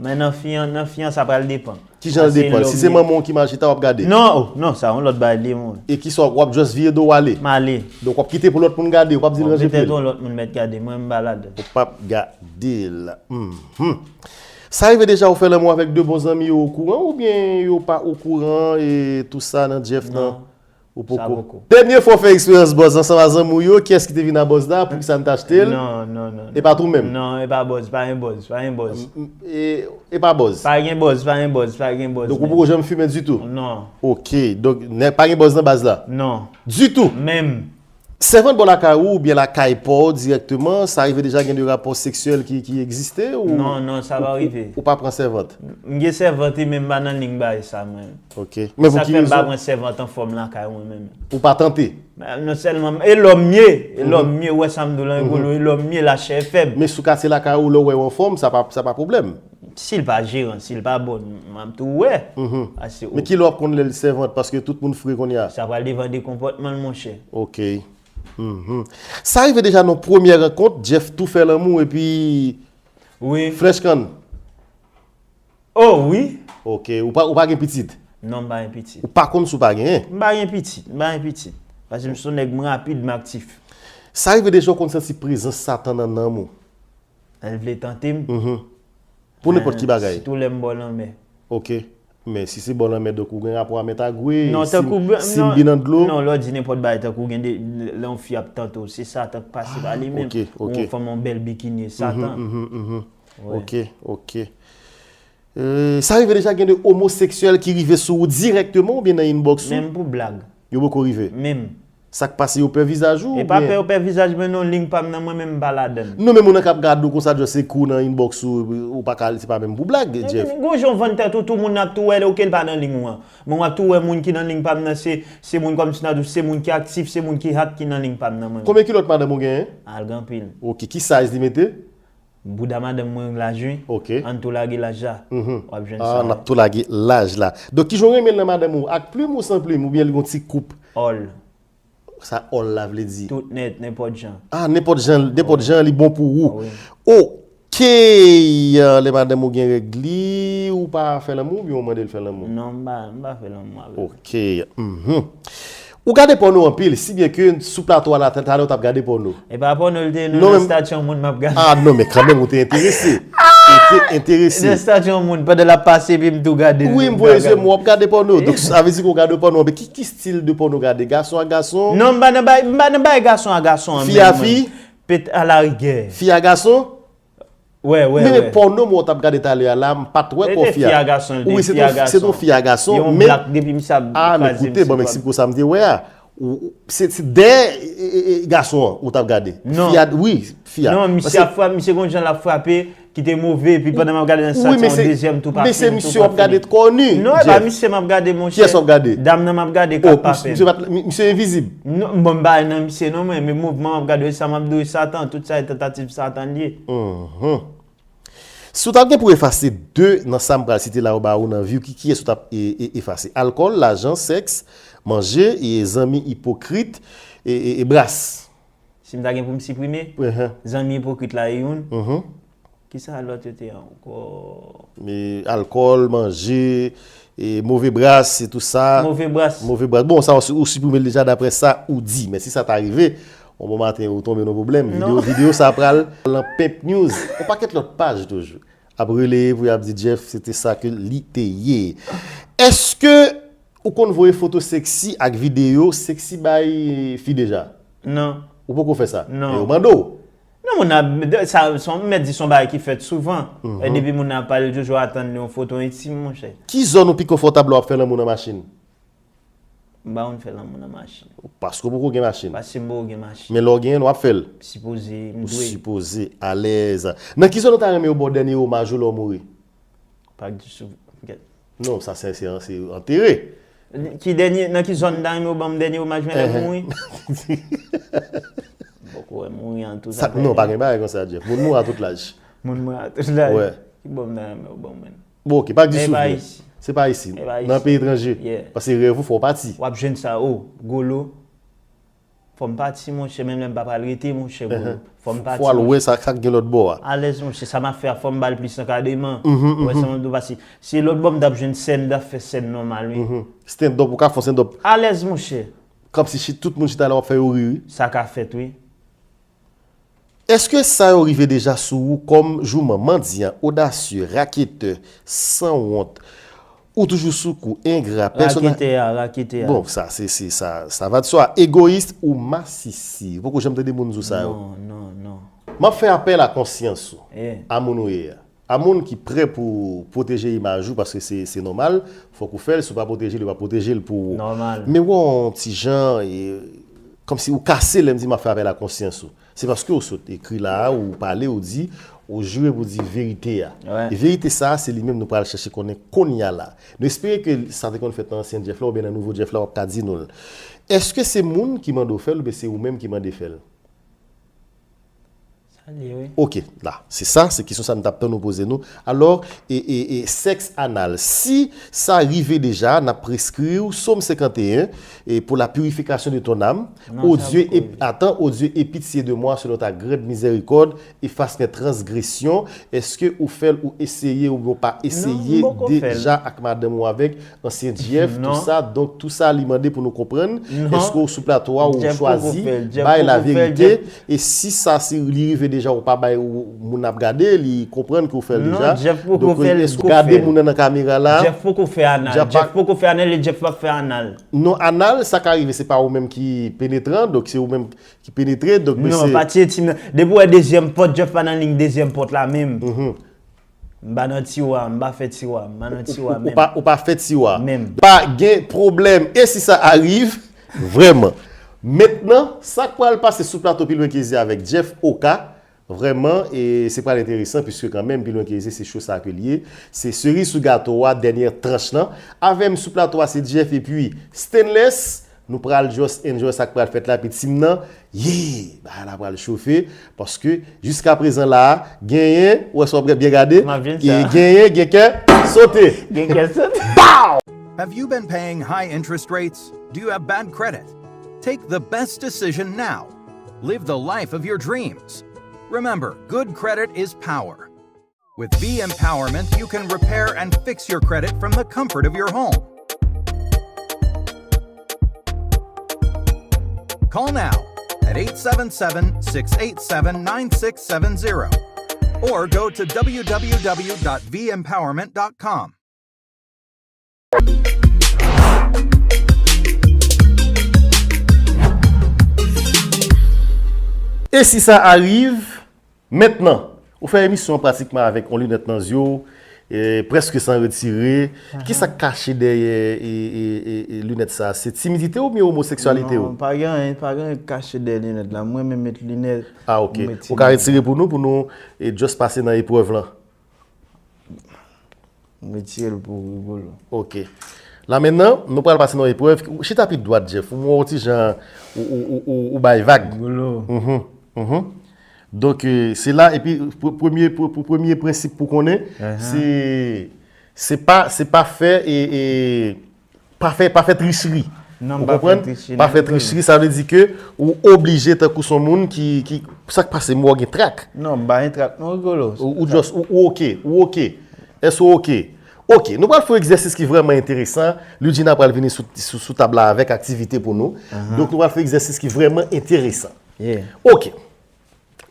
Men nan fi an, nan fi an, sa pral depan. Kijan l depan? Si se manman w ki mal chita, w ap gade. Non, oh, non, sa yon lòt bagay li ye, mwen. E ki sa, w ap just vire do w ale. M ale. Donk, w ap kite pou lòt moun gade, w p ap di l Bon, ranje pye petèt l. Yon lòt moun mèt gade, mwen m pa ladan. Ou p ap gade l. Mhm. Sa rive deja ou fè lanmou avèk de bon zanmi yo okouran oubyen yo pa okouran e tou sa nan Jeff nan? Non. Ou Sa poko? Poko. Dènye fwa w fè eksperyans bòz ansanm a zanmi w yo, kiyès ki te vin a bòz la? Pou ki sa n t achte l? Non, non, non. E pa tou menm? Non, e pa bòz, pa gen bòz, pa gen bòz. E, e pa bòz? Pa gen bòz, pa gen bòz, pa gen bòz. Donk ou poko janm fimen ditou? Non. Ok, donk nèg pa gen bòz nan baz la? Non. Ditou? Menm. Sèvant bò lakay ou oubyen lakay pa w dirèkteman, sa rive deja gen de rapò seksyèl ki, ki egziste? Ou, Non, non, sa pa ou, rive. Ou pa pran sèvant? M gen sèvant, men m pa nan liy bay sa, mwen. Ok. Men pou Sa ki fè m pa rezon? Pran sèvant an fòm lakay mwen menm. Ou pa tante? Non sèlman, e lòm ye, e lòm ye, wè sa m di w lan, Rigolo, e lòm ye, lachè fèb. Men sou kase lakay ou, lè w wè w anfòm, sa pa, sa pa pwoblèm. Si l pa jeran, si l pa bon, m ap tou wè. Paske, Men kilè w ap konn lè l sèvant, paske tout moun fre kounye a. Sa pral devan de konpòtman l, monchè. Ok. Mhm. Sa rive deja nan premyè rankont, Jeff tou fè lanmou epi Wi. Flèch kann. Oh, wi. Ok. Ou pa, ou pa gen pitit? Non, m pa gen pitit. Ou pa konn si w pa genyen? M pa gen pitit, m pa gen pitit. Paske m se yon nèg, m rapid, m aktif. Sa rive deja w konn santi prezans Satan nan nanm ou? Lè l vle tante m. Mhm. Pou nenpòt ki bagay? Sitou lè m bò lanmè. Ok. Men si se bò lanmè, donk ou gen rapò a mèt a gwe, Non, si m- tankou blan- si m non, byen nan dlo. Non, lè w di nenpòt bagay, tankou gen de lè yon fi ap tante w, se Satan k pase pa li menm. Ok, ok. Ou yon fanm yon bèl bikini, e Satan. Mhm, mhm. Wè. Ok, ok. Euh, sa rive deja gen de omoseksyèl ki rive sou ou dirèkteman oubyen nan inbox ou? Menm pou blag. Yo poko rive? Menm. Sa k pase, yo pè vizaj ou? E pa oubyen- pè yo pè vizaj mwen non, li m pa m nan mwen menm m pa ladan l. Non, men moun nan k ap gade w konsa, just se kou nan inbox ou, ou pa ka, se pa menm pou blag, Jeff. Gon jan w vann tèt ou, tou moun ap tou wè, oke l pa nan liy ou an. Men w ap tou wè moun ki nan liy pa m nan, se, se moun kòmsi nan dous, se moun ki aktif, se moun ki hot ki nan liy pa m nan mwen. Konbyen kilòt madanm ou genyen? Al gen anpil. Ok, ki size li mete? Bouda madanm mwen laj wi. Ok. Ann tou lage laj la. Mhm. W ap jwenn Ah, sa. N ap tou lage laj la. Donk, ki jan w renmen l nan madanm ou? Ak plim ou san plim, oubyen li gon ti koup? All. Sa all la vle di? Tout nèt, nenpòt jan. Ah, nenpòt jan, nenpòt jan li bon pou ou. Wi. Ok, euh, lè madanm ou gen règ li, ou pa fè lanmou oubyen ou mande l fè lanmou? Non, m pa, m pa fè lanmou avè l. Ok. Mhm. Ou gade pòno anpil, si byen ke sou plato a la, talè ou t ap gade pòno. E pa pòno l te ye, Non, non, nan men- statyon moun m ap gade. Ah, non, men kanmenm ou te enterese. Ou te enterese. Nan statyon moun, pandan l ap pase, epi m tou gade l. Wi, m voye zye m, w ap gade pòno. Donk, sa vle di ke w gade pòno. Men ki, ki stil de pòno w gade? Gason ak gason? Non, m pa nan bay, m pa nan bay gason a gason an. Fi a fi? Pet a la rigè. Fi a gason? Wè, wè, Men, men wè. Pòno mwen w t ap gade talè a la, m pa t wè kò fi a. Fi a gason, Wi, se fi a ton, se ton gason. fi a gason, Yon men blak depi m sa. Ah, men koute, ban m eksplike w sa m te wè a. Ou- Se, se dèyè e, e, e, gason an ou t ap gade. Non. Fi a, wi, fi a. Non, misye ap frape, misye gon jan l ap frape, ki te move, epi pandan m ap gade nan statyon, dezyèm tou pa fini, tou pa fini. Men se misye w ap gade t kòni. Non, e pa misye m ap gade, monchè. Kiyès w ap gade? Dam nan m ap gade, k Oh, ap pa misye, fè. Misye pa t- mi- misye envizib. Non, bon, m pa nan misye non, mwen, men mouvman m ap gade, sa m ap dwe Satan, tout sa e tantativ Satan l ye. Mhm. Si w ta gen pou efase de nan sa m pral site la yo ba ou nan vi w, ki, kiyès ou t ap e, e, efase? Alkòl, lajan, sèks, manje, e zanmi ipokrit, e, e, e bras. Si m ta gen pou m siprime, Ehe. Zanmi ipokrit la e youn. Mhm. Kisa lòt yo te ankò? E alkòl, manje, e move bras, e tou sa. Move bras. Move bras. Bon, sa, ou, ou siprime l deja daprè sa ou di. Men si sa ta rive, yon bon maten, ou tonbe nan pwoblèm. Videyo, videyo sa pral lan Pimp News. Yon pakèt lòt paj toujou ap releye pou y ap di Jeff, se te sa ke li te ye. Èske ou konn voye foto seksi ak videyo seksi bay fi deja? Non. Ou poko fè sa? Non. E yo mande w. Non, moun ap, sa, son, mèt di son bagay ki fèt souvan. E depi moun ap pale, toujou atann yon foto entim, monchè. Ki zòn ou pi konfòtab lè w ap fè lanmou nan machin? M pa konn fè lanmou nan machin. Paske w poko gen machin. Paske m poko gen machin. Men lè w genyen l, w ap fè l. Sipoze, m dwe. Ou sipoze alèz. Nan ki zòn ou ta renmen yo ba w dènye omaj ou lè w mouri? Pak di sou. Non, sa se, se, se antere. Ki dènye, nan ki zòn ta renmen yo ban m dènye omaj mwen lè m mouri? M poko wè mouri an tou sa. Non, pa gen bagay konsa, Jeff. Moun mouri a tout laj. Moun mouri a tout laj. Wè. Ki bò m ta renmen yo ban mwen? Bon, ok, pa di sou vre. Se pa isi. Nan peyi etranje. Paske rèv ou fè w pati. W ap jwenn sa, o, golo. Fò m pati, monchè, menm lè m pa pral rete, monchè, golo. Fò m pati. Fò w al wè sa k gen lòt bò a. Alèz, monchè, sa m ap fè a, fò m ba l plis ankadreman. Ou wè sa m ap di w, paske se lòt bò m t ap jwenn sèn, m t ap fè sèn nòmal, wi. Stand up, ou ka fè yon stand up. Alèz, monchè. Kòmsi tout moun chita la, w ap fè yo ri, wi. Sa ka fèt, wi. Èske sa yo rive deja sou ou kòm jouman, mandyan, odasye, raketè, sanwont? Ou toujou sou kou, engra, pèsonaj. Raketè a, raketè a. Bon, sa, se, se, sa, sa va de swa. Egoyis ou masisi. Ou poko janm tande moun di w sa yo. Non, non, non. M ap fè apèl a konsyans ou, a moun ou ye a. A moun ki prè pou pwoteje imaj ou, paske se, se nòmal, fòk ou fè l, si w pa pwoteje l, yo pa pwoteje l pou ou. Nòmal. Men w wè yon ti jan, e, kòmsi ou kase lè m di m ap fè apèl a konsyans ou. Se paske ou sot ekri la a, ou pale, ou di, ou jire pou di verite a. E verite sa a, se li menm nou pral chèche konnen kounye a la. Nou espere ke sa te konn fèt nan ansyen Jeff la oubyen nan nouvo Jeff la, w ap ka di nou l. Èske se moun ki mande w fè l oubyen se ou menm ki mande fè l? Ok, la, se sa, se kesyon sa m t ap tann ou poze nou. Alò, e, e, e, sèks anal, si sa rive deja, n ap preskri w Sòm senkanteyen, e pour la purification de ton âme, ô Dieu, et, attends, ô Dieu, aie pitié de moi selon ta grande miséricorde, efface mes transgressions. Èske ou fè l, ou eseye, oubyen ou pa eseye deja ak madanm ou avèk ansyen Jeff, tou sa. Donk, tou sa, li mande pou nou konprann. Èske ou sou plato a, ou chwazi bay laverite? E si sa, si li rive deja, ou pa bay moun ap gade, li konprann ke ou fè l deja. Donk, èske ou gade moun nan nan kamera la? Jeff poko fè anal. Jeff poko fè anal e Jeff p ap fè anal. Non, anal, sa ka rive, se pa ou menm ki penetran, donk se ou menm ki penetre, donk, mesye. Non, pati entim nan. Depi w wè dezyèm pòt, Jeff pa nan liy dezyèm pòt la menm. M pa nan tiwa, m pa fè tiwa, m pa nan tiwa menm. Ou pa, ou pa fè tiwa. Menm. Pa gen pwoblèm. E si sa arive, vrèman. Mentnan, sa k pral pase sou plato Pi Lwen Ke Zye avèk Jeff Oka, vrèman, e se pral enteresan, piske kanmenm, Pi Lwen Ke Zye, se cho sa ke l ye. Se seriz sou gato a, dènyè tranch lan. Avè m sou plato a, se Jeff epi Stainless. Nou pral just enjoy sa k pral fèt la, epi team nan, yeah, bagay la pral chofe, paske jiskaprezan la, genyen, ou wè sa w ap byen gade, genyen, gen kè sote. Gen kè sote. Bow! Have you been paying high interest rates? Do you have bad credit? Take the best decision now. Live the life of your dreams. Remember, good credit is power. With V Empowerment, you can repair and fix your credit from the comfort of your home. Call now at eight seven seven, six eight seven, nine six seven zero or go to w w w dot v empowerment dot com. E si sa arive, mentnan, ou fè emisyon an pratikman avèk yon linèt nan zye w, e, prèske san retire. Ki sa k kache dèyè, e, e, e, e, linèt sa? Se timidite oubyen omoseksyalite w? Non, pa gen anyen, pa gen anyen k kache dèyè linèt la. Mwen menm met linèt. Ah, ok. Ou ka retire pou nou, pou nou, e, just pase nan eprèv lan. M retire l pou Rigolo. Ok. La mentnan, nou pral pase nan eprèv. Chita pi dwat, Jeff. Ou wè yon ti jan, ou, ou, ou, ou, ou bay vag. Rigolo. Mhm, mhm. Donk, e, se la, epi, pou premye, pou, pou premye prensip pou konnen, se, se pa, se pa fè, e, e, pa fè, pa fè tricheri. Non, m pa fè tricheri. Pa fè tricheri, sa vle di ke ou oblije tankou son moun ki, ki, sa k pase, mwen gen trak. Non, m pa gen trak, non, Rigolo. Ou, ou just, ou, ou ok, ou ok. Èske ou ok? Ok, nou pral fè yon egzèsis ki vrèman enteresan. Ludjina pral vini sou, sou, sou tab la avèk aktivite pou nou. Donk, nou pral fè yon egzèsis ki vrèman enteresan. Ok.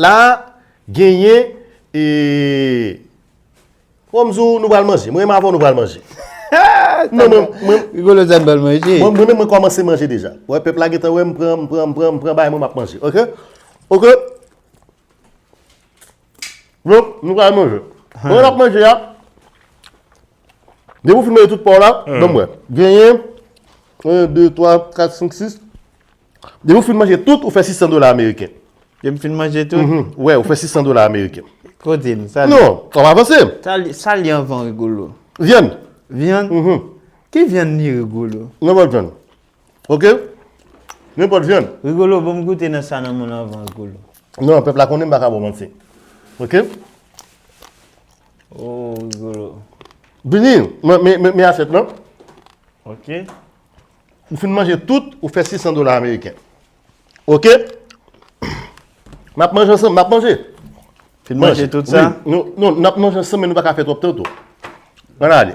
La, genyen, e, fò m di w, nou pral manje. Mwen menm avè w, nou pral manje. Non, mwen, mwen, Rigolo, sa n pral manje. Mwen, mwen menm, mwen kòmanse manje deja. Wè, pèp la gentan wè m pran, m pran, m pran, m pran bagay mwen, m ap manje. Ok? Ok? Donk, nou pral manje. Pandan n ap manje a, depi w fin manje tout pa w la, ban m wè. Genyen, en, de, twa, kat, senk, sis. Depi w fin manje tout, ou fè sis san dola ameriken. Depi m fin manje tout? Mhm. Wè, ou fè sis san dola ameriken. Kote m? Sa li? Non, w ap avanse. Sa li, sa li anvan, Rigolo? Vyann. Vyann? Mhm. Ki vyann li, Rigolo? Nenpòt vyann. Ok? Nenpòt vyann. Rigolo, ban m goute nan sa nan men w anvan, Rigolo. Non, pèp la konnen m pa ka ba w manti. Ok? Oh, Rigolo. Vini, men, men, men, men asyèt lan. Ok. Ou fin manje tout, ou fè sis san dola ameriken. Ok? N ap manje ansanm, n ap manje. Fin manje tout sa? Wi. Nou, non, n ap manje ansanm, men nou pa ka fè twòp tan tou. Ann ale.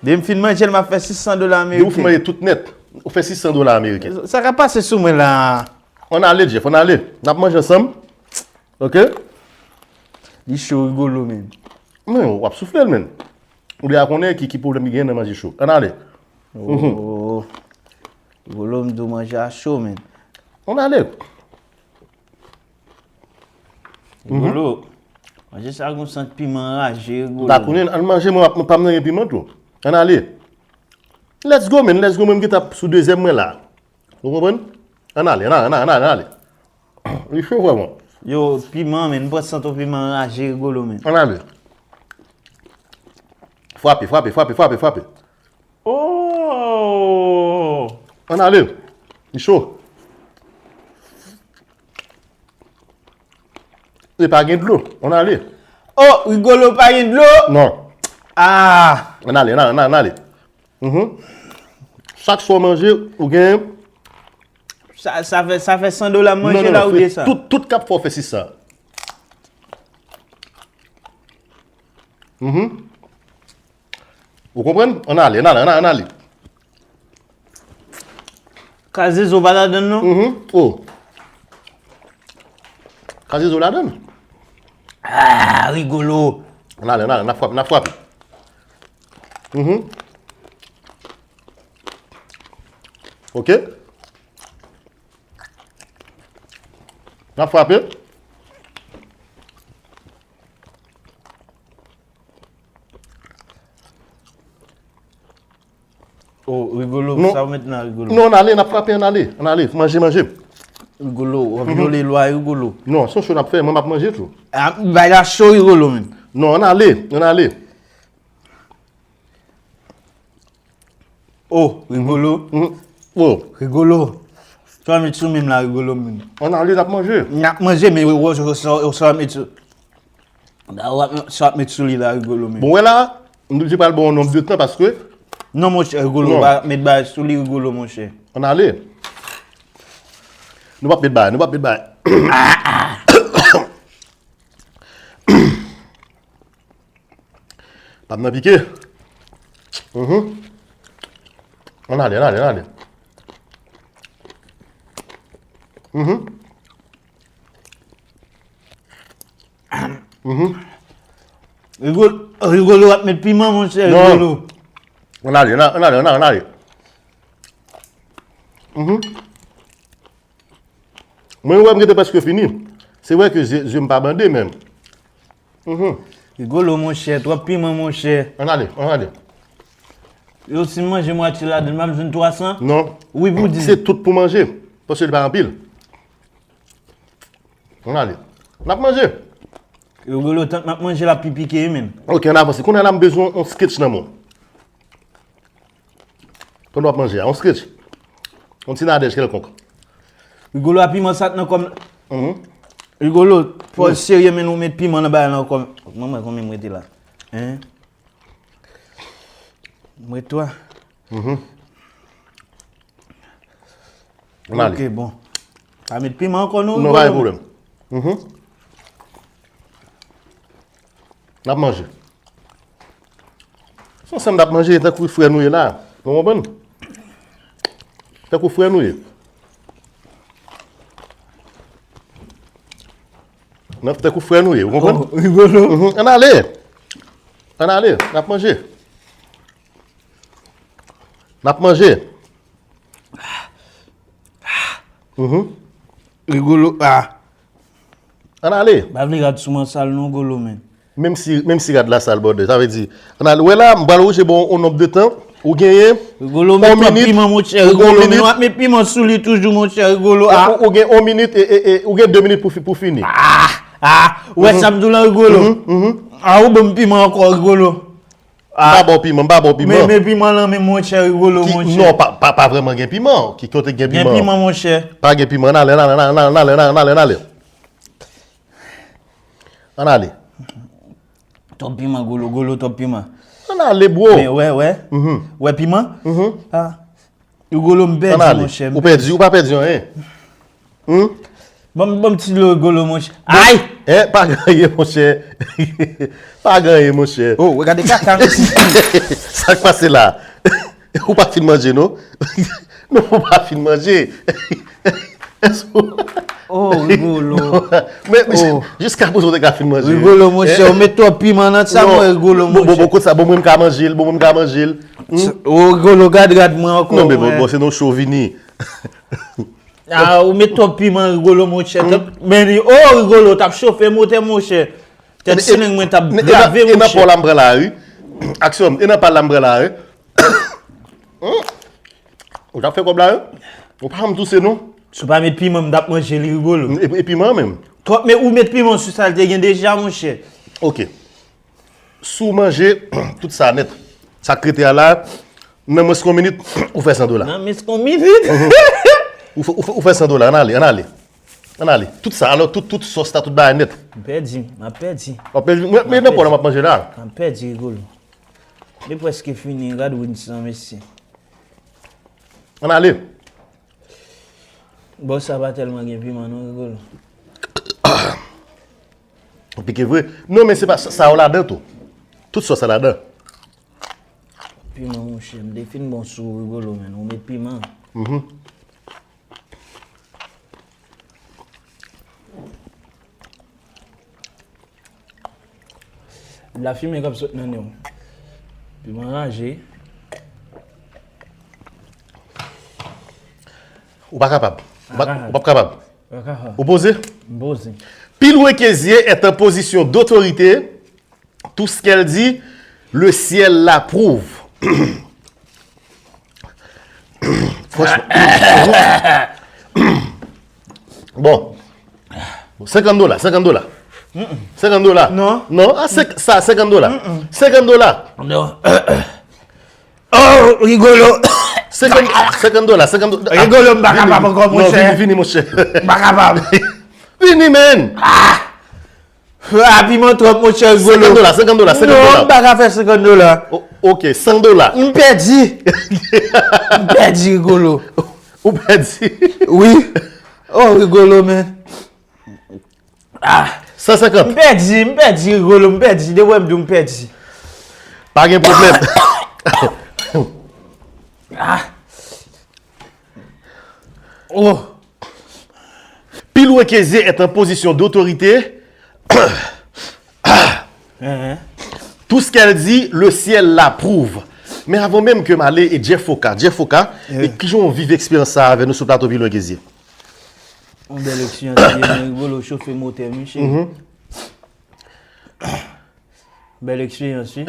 Depi m fin manje l, m ap fè sis san dola ameriken. Depi w fin manje tout nèt, ou fè sis san dola ameriken. Sa, sa ka pase sou mwen la. Ann ale, Jeff, ann ale. N ap manje ansanm. Ok? Li cho, Rigolo, men. Men, w ap soufle l, men. Ou deja konnen ki, ki pwoblèm ki genyen nan manje cho. Ann ale. Oh. Rigolo, m di w manje a cho, men. Ann ale. Rigolo, manje sa gon sant piman raje, Rigolo. M ta konnen, ann manje, mwen, mwen pa m nan gen piman tou. Ann ale. Let's go, man, let's go, mwen m gentan sou dezyèm mwen la. Ou konprann? Ann ale, ann ale, ann ale, ann ale, ann ale. Li cho vrèman. Yo, piman, men, m pran sant yon piman raje, Rigolo, men. Ann ale. Frape, frape, frape, frape, frape. Oh! Ann ale. Li cho. E pa gen dlo. Ann ale. Oh, Rigolo, pa gen dlo? Non. Ah. Ann ale, ann ale, ann ale. Chak sa w manje, ou gen. Sa, sa fè, sa fè san dola manje la ou de sa? Tout, tout k ap fè w fè sis sa. Mhm. Ou konprann? Ann ale, ann ale, ann ale. Kazezo pa ladann non? Mhm. Oh. Kazezo ladann. Ah, Rigolo. Ann ale, ann ale, n ap frape, n ap frape. Mhm. Ok. N ap frape. Oh, Rigolo, sa w met nan Rigolo? Non, ann ale, n ap frape, ann ale. Ann ale, manje, manje. Rigolo, w ap vyole lwa Rigolo. Non, se yon show n ap fè, mwen m ap manje tou. Ah, bay la cho Rigolo menm. Non, ann ale, ann ale. Oh, Rigolo. Oh. Rigolo. Sa w met sou menm la, Rigolo menm. Ann ale, n ap manje. N ap manje, men ou sa w met sou. Sa w ap met sou li la, Rigolo menm. Bon, wè la, nou di pral ba w nonb de tan paske. Non, monchè, Rigolo, pa met bagay sou li, Rigolo, monchè. Ann ale. Nou p ap met bagay, nou p ap met bagay. Pam nan pike. Mhm. Ann ale, ann ale, ann ale. Mhm. Mhm. Rigolo, Rigolo ap met piman, monchè, Rigolo. Ann ale, ann ale, ann ale, ann ale. Mhm. Mwen wè m gentan prèske fini. Se vre ke zye, zye m pa bande, men. Mhm. Rigolo, monchè, twòp piman, monchè. Ann ale, ann ale. Yo, si m manje mwatye ladann, m ap jwenn twa san? Non. Wi, pou di. Se tout pou manje. Paske li pa anpil. Ann ale. N ap manje. Rigolo, tank m ap manje, l ap pi pike, wi, menm. Ok, ann avanse. Kounye a la, m bezwen yon sketch nan men w. Pandan w ap manje a, yon sketch. Yon ti nadèj kèlkonk. Rigolo a piman sa t nan kò m. Mhm. Rigolo, fò w serye, men ou met piman nan bagay la ankò. Manman, konbyen m rete la? Hein? M ret twa. Mhm. Ann ale. Ok, bon. Pa met piman ankò non, Rigolo. Non, pa gen pwoblèm. Mhm. N ap manje. Se ansanm n ap manje, tankou frè nou ye la. Nou konprann? Tankou frè nou ye. N ap tankou frè nou ye, ou konprann? Oh, Rigolo. Mhm. Ann ale. Ann ale, n ap manje. N ap manje. Mhm. Rigolo, ah. Ann ale. M pa vle rad sou mwen sal non, Rigolo, men. Menm si, menm si rad la sal, brother, sa vle di, ann ale. Wè la, m pral wouje ba w yon nonb de tan. Ou genyen yon minit. Rigolo, met twòp piman, monchè, Rigolo, men w ap met piman sou li toujou, monchè, Rigolo, ah. Ou, ou gen yon minit, e, e, e, ou gen de minit pou fi-, pou fini. Ah, ah, ou wè sa m di w la, Rigolo? Mhm, mhm. Ah, ou ban m piman ankò, Rigolo. M pa ba w piman, m pa ba w piman. Men, men piman lan, men monchè, Rigolo, monchè. Non, pa, pa, pa vrèman gen piman. Ki kote gen piman? Gen piman, monchè. Pa gen piman, ann ale, ann ale, ann ale, ann ale, ann ale, ann ale. Ann ale. Twòp piman, Rigolo, Rigolo, twòp piman. Ann ale, bro. Men, wè, wè. Mhm. Wè piman? Mhm. Ah. Rigolo, m pèdi, monchè. Ou pèdi, ou pa pèdi anyen. Hmm? Ban m, ban m ti dlo Rigolo, monchè. Ay! Eh, pa gen anyen, monchè. Pa gen anyen, monchè. Oh, gade kaka, mesye. Sa k pase la? Ou pa fin manje, non? Non, ou pa fin manje. Èske ou... Oh, Rigolo. Non, men, men, oh, jiska prezan, ou te ka fin manje. Rigolo, monchè, eh? Ou met twòp piman nan sa, non, mwen, Rigolo, non, bon, monchè. Bon, bon, kote sa, bon, mwen, m ka manje l, bon, mwen, m ka manje l. Hmm? Oh, Rigolo, gad, gad mwen ankò, non, men, bon, bon, se non, chovini. Ah, ou met twòp piman, Rigolo, monchè. Hmm? Men li, oh, Rigolo, t ap chofe motè, monchè. Tèt sileng mwen t ap grave, monchè. E nan pa w la m pran la, wi. Aksyon, e nan pa w la m pran la, wi. Hmm? Ou t ap fè kòb la, wi? Ou pa janm touse, non? Si w pa met piman, m t ap manje li, Rigolo. E, e piman menm? Twòp, men ou met piman sou sa l te gen deja, monchè. Ok. Si w manje tout sa nèt, sa k rete a la, nan mwens ke yon minit, ou fè san dola. Nan mwens ke yon minit? Mhm. Ou fè, ou fè, ou fè san dola, ann ale, ann ale. Ann ale. Tout sa, alò, tout, tout sòs la, tout bagay nèt. M pèdi, m ap pèdi. W ap pèdi. Mwen, men nan pò la m ap manje la. M ap pèdi, Rigolo. Li prèske fini, gad Wins lan, mesye. Ann ale. Bò sa pa tèlman gen piman, non, Rigolo. Pike vre. Non, men se pa sa, sa yo ladan tou. Tout sòs sa ladan. Piman, monchè, m te fin bon sou Rigolo, men ou met piman. Mhm. Lafimen k ap sot nan nen w. Piman raje. Ou pa kapab. Ou pa, ou p ap kapab. Ou poze? M poze. Pilwen Kezye est en position d'autorité. Tout ce qu'elle dit, le ciel l'approuve. Franchement. Bon. Bon, senkant dola, senkant dola. Senkant dola. Non. Non, a senk, sa, senkant dola. Senkant dola. Non. Oh, Rigolo. Senkant, senkant dola, senkant dola. Rigolo, m pa kapab ankò, monchè. Non, vini, vini, monchè. M pa kapab. Vini, men. Ah, piman twòp, monchè, Rigolo. Senkant dola, senkant dola, senkant dola. Non, m pa ka fè senkant dola. O-, ok, san dola. M pèdi. M pèdi, Rigolo. Ou pèdi? Wi. Oh, Rigolo, men. Ah. San senkant. M pèdi, m pèdi, Rigolo, m pèdi. Depi w wè m di w m pèdi. Pa gen pwoblèm. Ah. Oh. Pilwen Kezye est en position d'autorité. Tout ce qu'elle dit, le ciel l'approuve. Men avan menm ke m ale, e Jeff Foka, Jeff Foka, e kijan w viv eksperyans sa a avè nou sou plato Pilwen Kezye? Yon bèl eksperyans, men Rigolo chofe motè, wi, cheri. Bèl eksperyans, wi.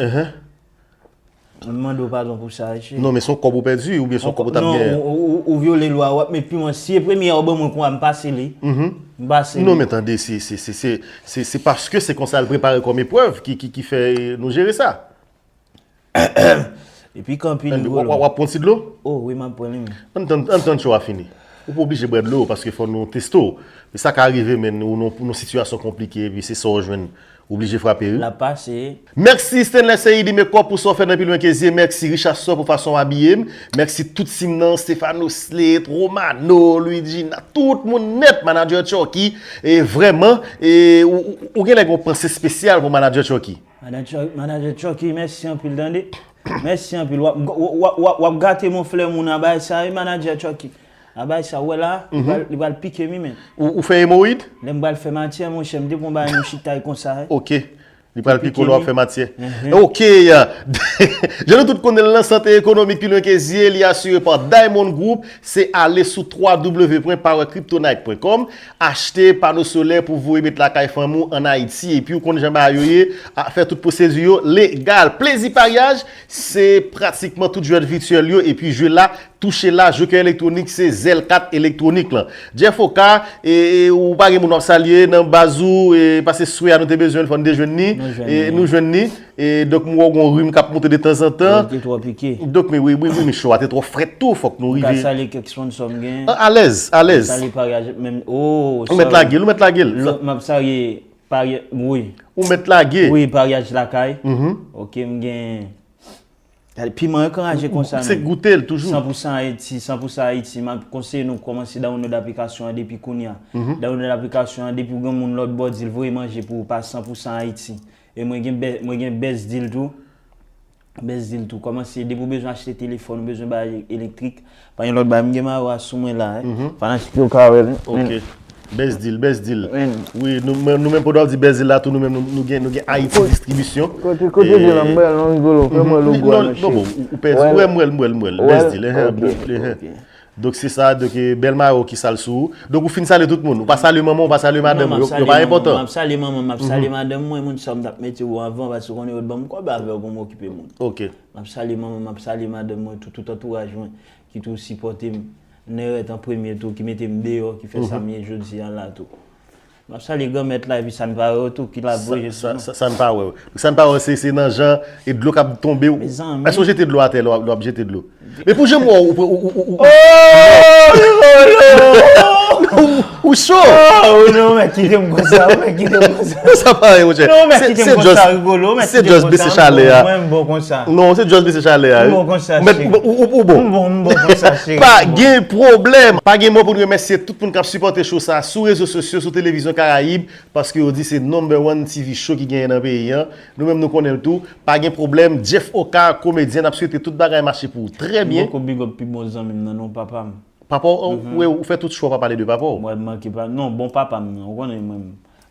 Mwen mande w padon pou sa, wi, cheri. Non, men se yon kòb ou pèdi, oubyen se yon kòb ou t ap genyen? Non, ou, ou, ou vyole lwa, w ap met piman. Si e premye a ou ban mwen konsa, m pase li. M pase li. Non, men tande, se, se, se, se, se, se paske se konsa l prepare kòm eprèv ki, ki, ki fè nou jere sa. Epi kanpe, Rigolo. W ap, w ap pran ti dlo? Oh, wi, m ap pran li, men. Ann tann, ann tann show a fini. Ou pa oblije bwè dlo, paske fò nou teste w. Men sa ka rive, men, ou nan, nan sitiyasyon konplike, epi se sa w jwenn, oblije frape, wi. L ap pase. Mèsi Stanley Seyidi Makeup pou sa w fè nan Pilwen Kezye. Mèsi Richard Store pou fason w abiye m. Mèsi tout team nan, Stefano Slate, Romano, Luigina, tout moun nèt, manager Chucky. E vrèman, e, ou, ou, ou genlè gen yon panse espesyal pou manager Chucky. Manager, manager Chucky, mèsi anpil, tande. Mèsi anpil. W ap, w ap, w ap, w ap gate mon flè moun a bay sa, wi, manager Chucky. A bay sa, w wè la, li pral, li pral pike m, wi, men. Ou, ou fè emoyid? Lè m pral fè matyè, monchè, m te pran bagay nou chita e konsa, wi. Ok. Li pral pike w lè w ap fè matyè. Ok. Jan nou tout konnen l lan, sante ekonomik Pilwen Kezye, li asire pa Diamond Group, se ale sou w w w pwen power cryptonite pwen com, achte pano solè pou voye met lakay fanmi w ann Ayiti, epi w konn jan bagay yo ye, a, fè tout pwosedi yo legal. Plezi paryaj, se pratikman tout jwèt vityèl yo, epi jwe la, touche la, jokè elektwonik, se zèl kat elektwonik lan. Jeff Oka, e, e, ou pa gen moun w ap salye nan baz ou, e, paske swè a nou te bezwen l, fò n te jwenn li, e, nou jwenn li. E, donk, m wè w gon rim k ap monte de tanzantan. Wi, te twò pike. Donk, men wi, wi, wi, men cho a te twò frèt tou, fòk nou rive. M ka salye kèk sponsò m gen. A, alèz, alèz. M salye paryaj, menm, oh, ou mèt lage l, ou mèt lage l. M ap salye paryaj, wi. Ou mèt lage. Wi, paryaj lakay. Mhm. Ok, m gen Gade, piman yo k anraje konsa menm. Se goute l toujou. San pou san Ayiti, san pou san Ayiti. M ap konseye nou kòmanse download aplikasyon an depi kounye a. Download aplikasyon an, depi w gen moun lòtbò di l voye manje pou ou pa san pou san Ayiti. E mwen gen bè-, mwen gen Best Deal tou. Best Deal tou. Kòmanse depi w bezwen achte telefòn, ou bezwen bagay elektrik. Pa gen lòt bagay, m gen mayo a sou mwen la, wi. Fanatik yo ka wè l. Ok. Best Deal, Best Deal. Wi, nou, nou menm pandan w ap di Best Deal la tou, nou menm nou, nou gen, nou gen Haiti Distribution. Kote, kote deal la, m wè l non, Rigolo, fè m wè logo a, non, cheri. Ou pèdi, ou wè m wè l, m wè l, m wè l, Best Deal, enhen. Donk se sa, donk, e, bèl mayo ki sal sou ou. Donk ou fin salye tout moun, ou pa salye manman, ou pa salye madanm, yo, yo pa enpòtan. M ap salye manman, m ap salye madanm mwen, moun sa m t ap mete yo anvan, paske ou konnen yo t ban m kòb avè yo pou m okipe moun. Ok. M ap salye manman, m ap salye madanm mwen, tout, tout antouraj mwen ki tou sipòte m, Nèrèt an premye tou, ki mete m deyò, ki fè sa m ye jodi a la tou. M ap salye Granmèt la, epi sa n pa wè yo tou, ki la voye sou nou. Sa, sa, sa n pa wè yo. Sa n pa wè yo, se, se nan jan, e dlo k ap tonbe. Mezanmi. Èske w jete dlo atè lè w ap, lè w ap jete dlo? Men pou jan m wè w, ou, ou, ou, ou, ou, Oh, Rigolo! ou, ou cho. Oh, non, men kite m konsa, men kite m konsa. Sa pa yon chè. Non, men kite m konsa, Rigolo, men Se kite m just konsa. bese chalè a. Mwen, m bon konsa. Non, se just bese chalè a. M bon konsa, Ou mèt- cheri. Ou ou- ou bon. M bon, m bon konsa, cheri. Pa gen pwoblèm. Pa gen mo pou n remèsye tout moun k ap sipòte show sa sou rezo sosyo, sou Televizyon Karayib, paske yo di se number one T V show ki genyen nan peyi an. Nou menm nou konnen l tou. Pa gen pwoblèm. Jeff Oka, komedyen, n ap swete tout bagay mache pou ou trè byen. Poko big up pi bon zanmi m nan, non, papa m. Papa w, ou, ou fè tout show w pa pale de papa w. Mwen manke pa. Non, bon papa m nan, ou konnen mwen.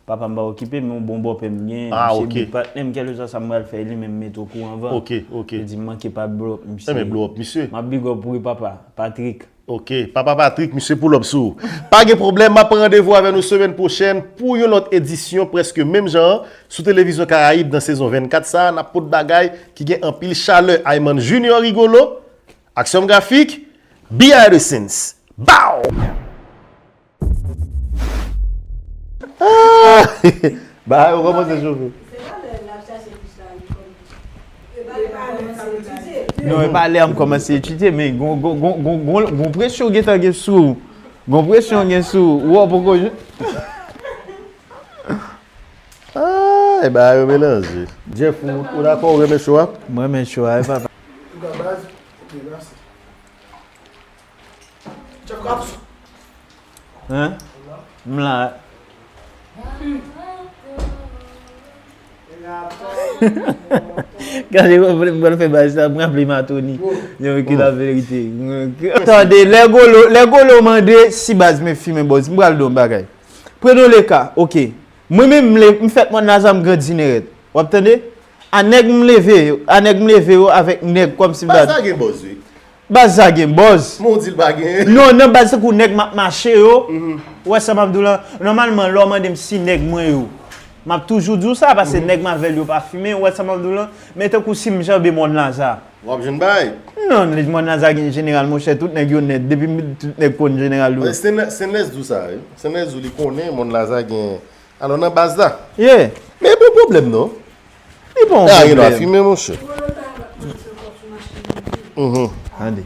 Papa m pa okipe, men yon bon bòpè m gen. Ah, Misye ok. Big patnè m, kèlkeswa sa m pral fè, li menm mete w kouran avan. Ok, ok. Li di m manke pa blow up misye. Enben blow up misye. M ap big up pou li, papa. Patrick. Ok, papa Patrick, misye pull up sou ou. Pa gen pwoblèm, m ap pran randevou avè nou semèn pwochèn pou yon lòt edisyon prèske menm jan an sou Televizyon Karayib nan sezon vennkat sa a. N ap pot bagay ki gen anpil chalè. Ayman Junior Rigolo, Aksyon Grafik, B I The Sense. Bow! Ah! Bagay yo kòmanse chofe. Non, e pa lè a m kòmanse etidye, men gon, gon, gon, gon, gon, gon presyon gentan gen sou ou. Gon presyon gen sou ou. Ou poko. Ah, e bagay yo melanje. Jeff, ou, ou dakò, ou renmen show a? Mwen renmen show a, e papa. Hein? M la. Gade, mwen, mwen fè baz sa, mwen aple Matoni. Yon ki la verite. Tande, lè Golo, lè Golo mande si baz men fimen bòz, m pral di yon bagay. Prenons le cas, ok. Mwen menm, m le- m fèt Mòn Laza, m grandi Nèrèt. W ap tande? A nèg m leve yo, a nèg m leve yo avèk nèg kòmsi m ta- Baz la gen bòz, wi. Baz la gen bòz. Men w di l pa gen. Non, nan baz tankou nèg m ap mache yo. Ou wè sa m ap di w lan? Nòmalman, lè w mande m si nèg mwen yo, m ap toujou di w sa, paske nèg m avè l yo pa fimen, ou wè sa m ap di w lan? Men tankou si m janbe Mòn Laza. W ap jwenn bay. Non, Mòn Laza gen jeneral, monchè, tout nèg yo nèt. Depi m- tout nèg konn jeneral yo. Stanley, Stanley di w sa, wi. Stanley di w li konnen Mòn Laza gen. Alò, nan baz la. Yeah. Men e pa yon pwoblèm, non. Li pa yon Ah, gen dwa pwoblèm. Fimen, monchè. Mhm. Tande.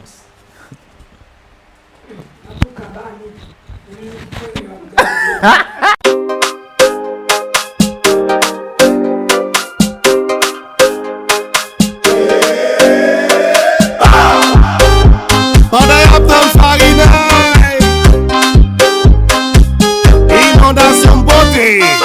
Pandan y ap tann Farinay, inondasyon m pote.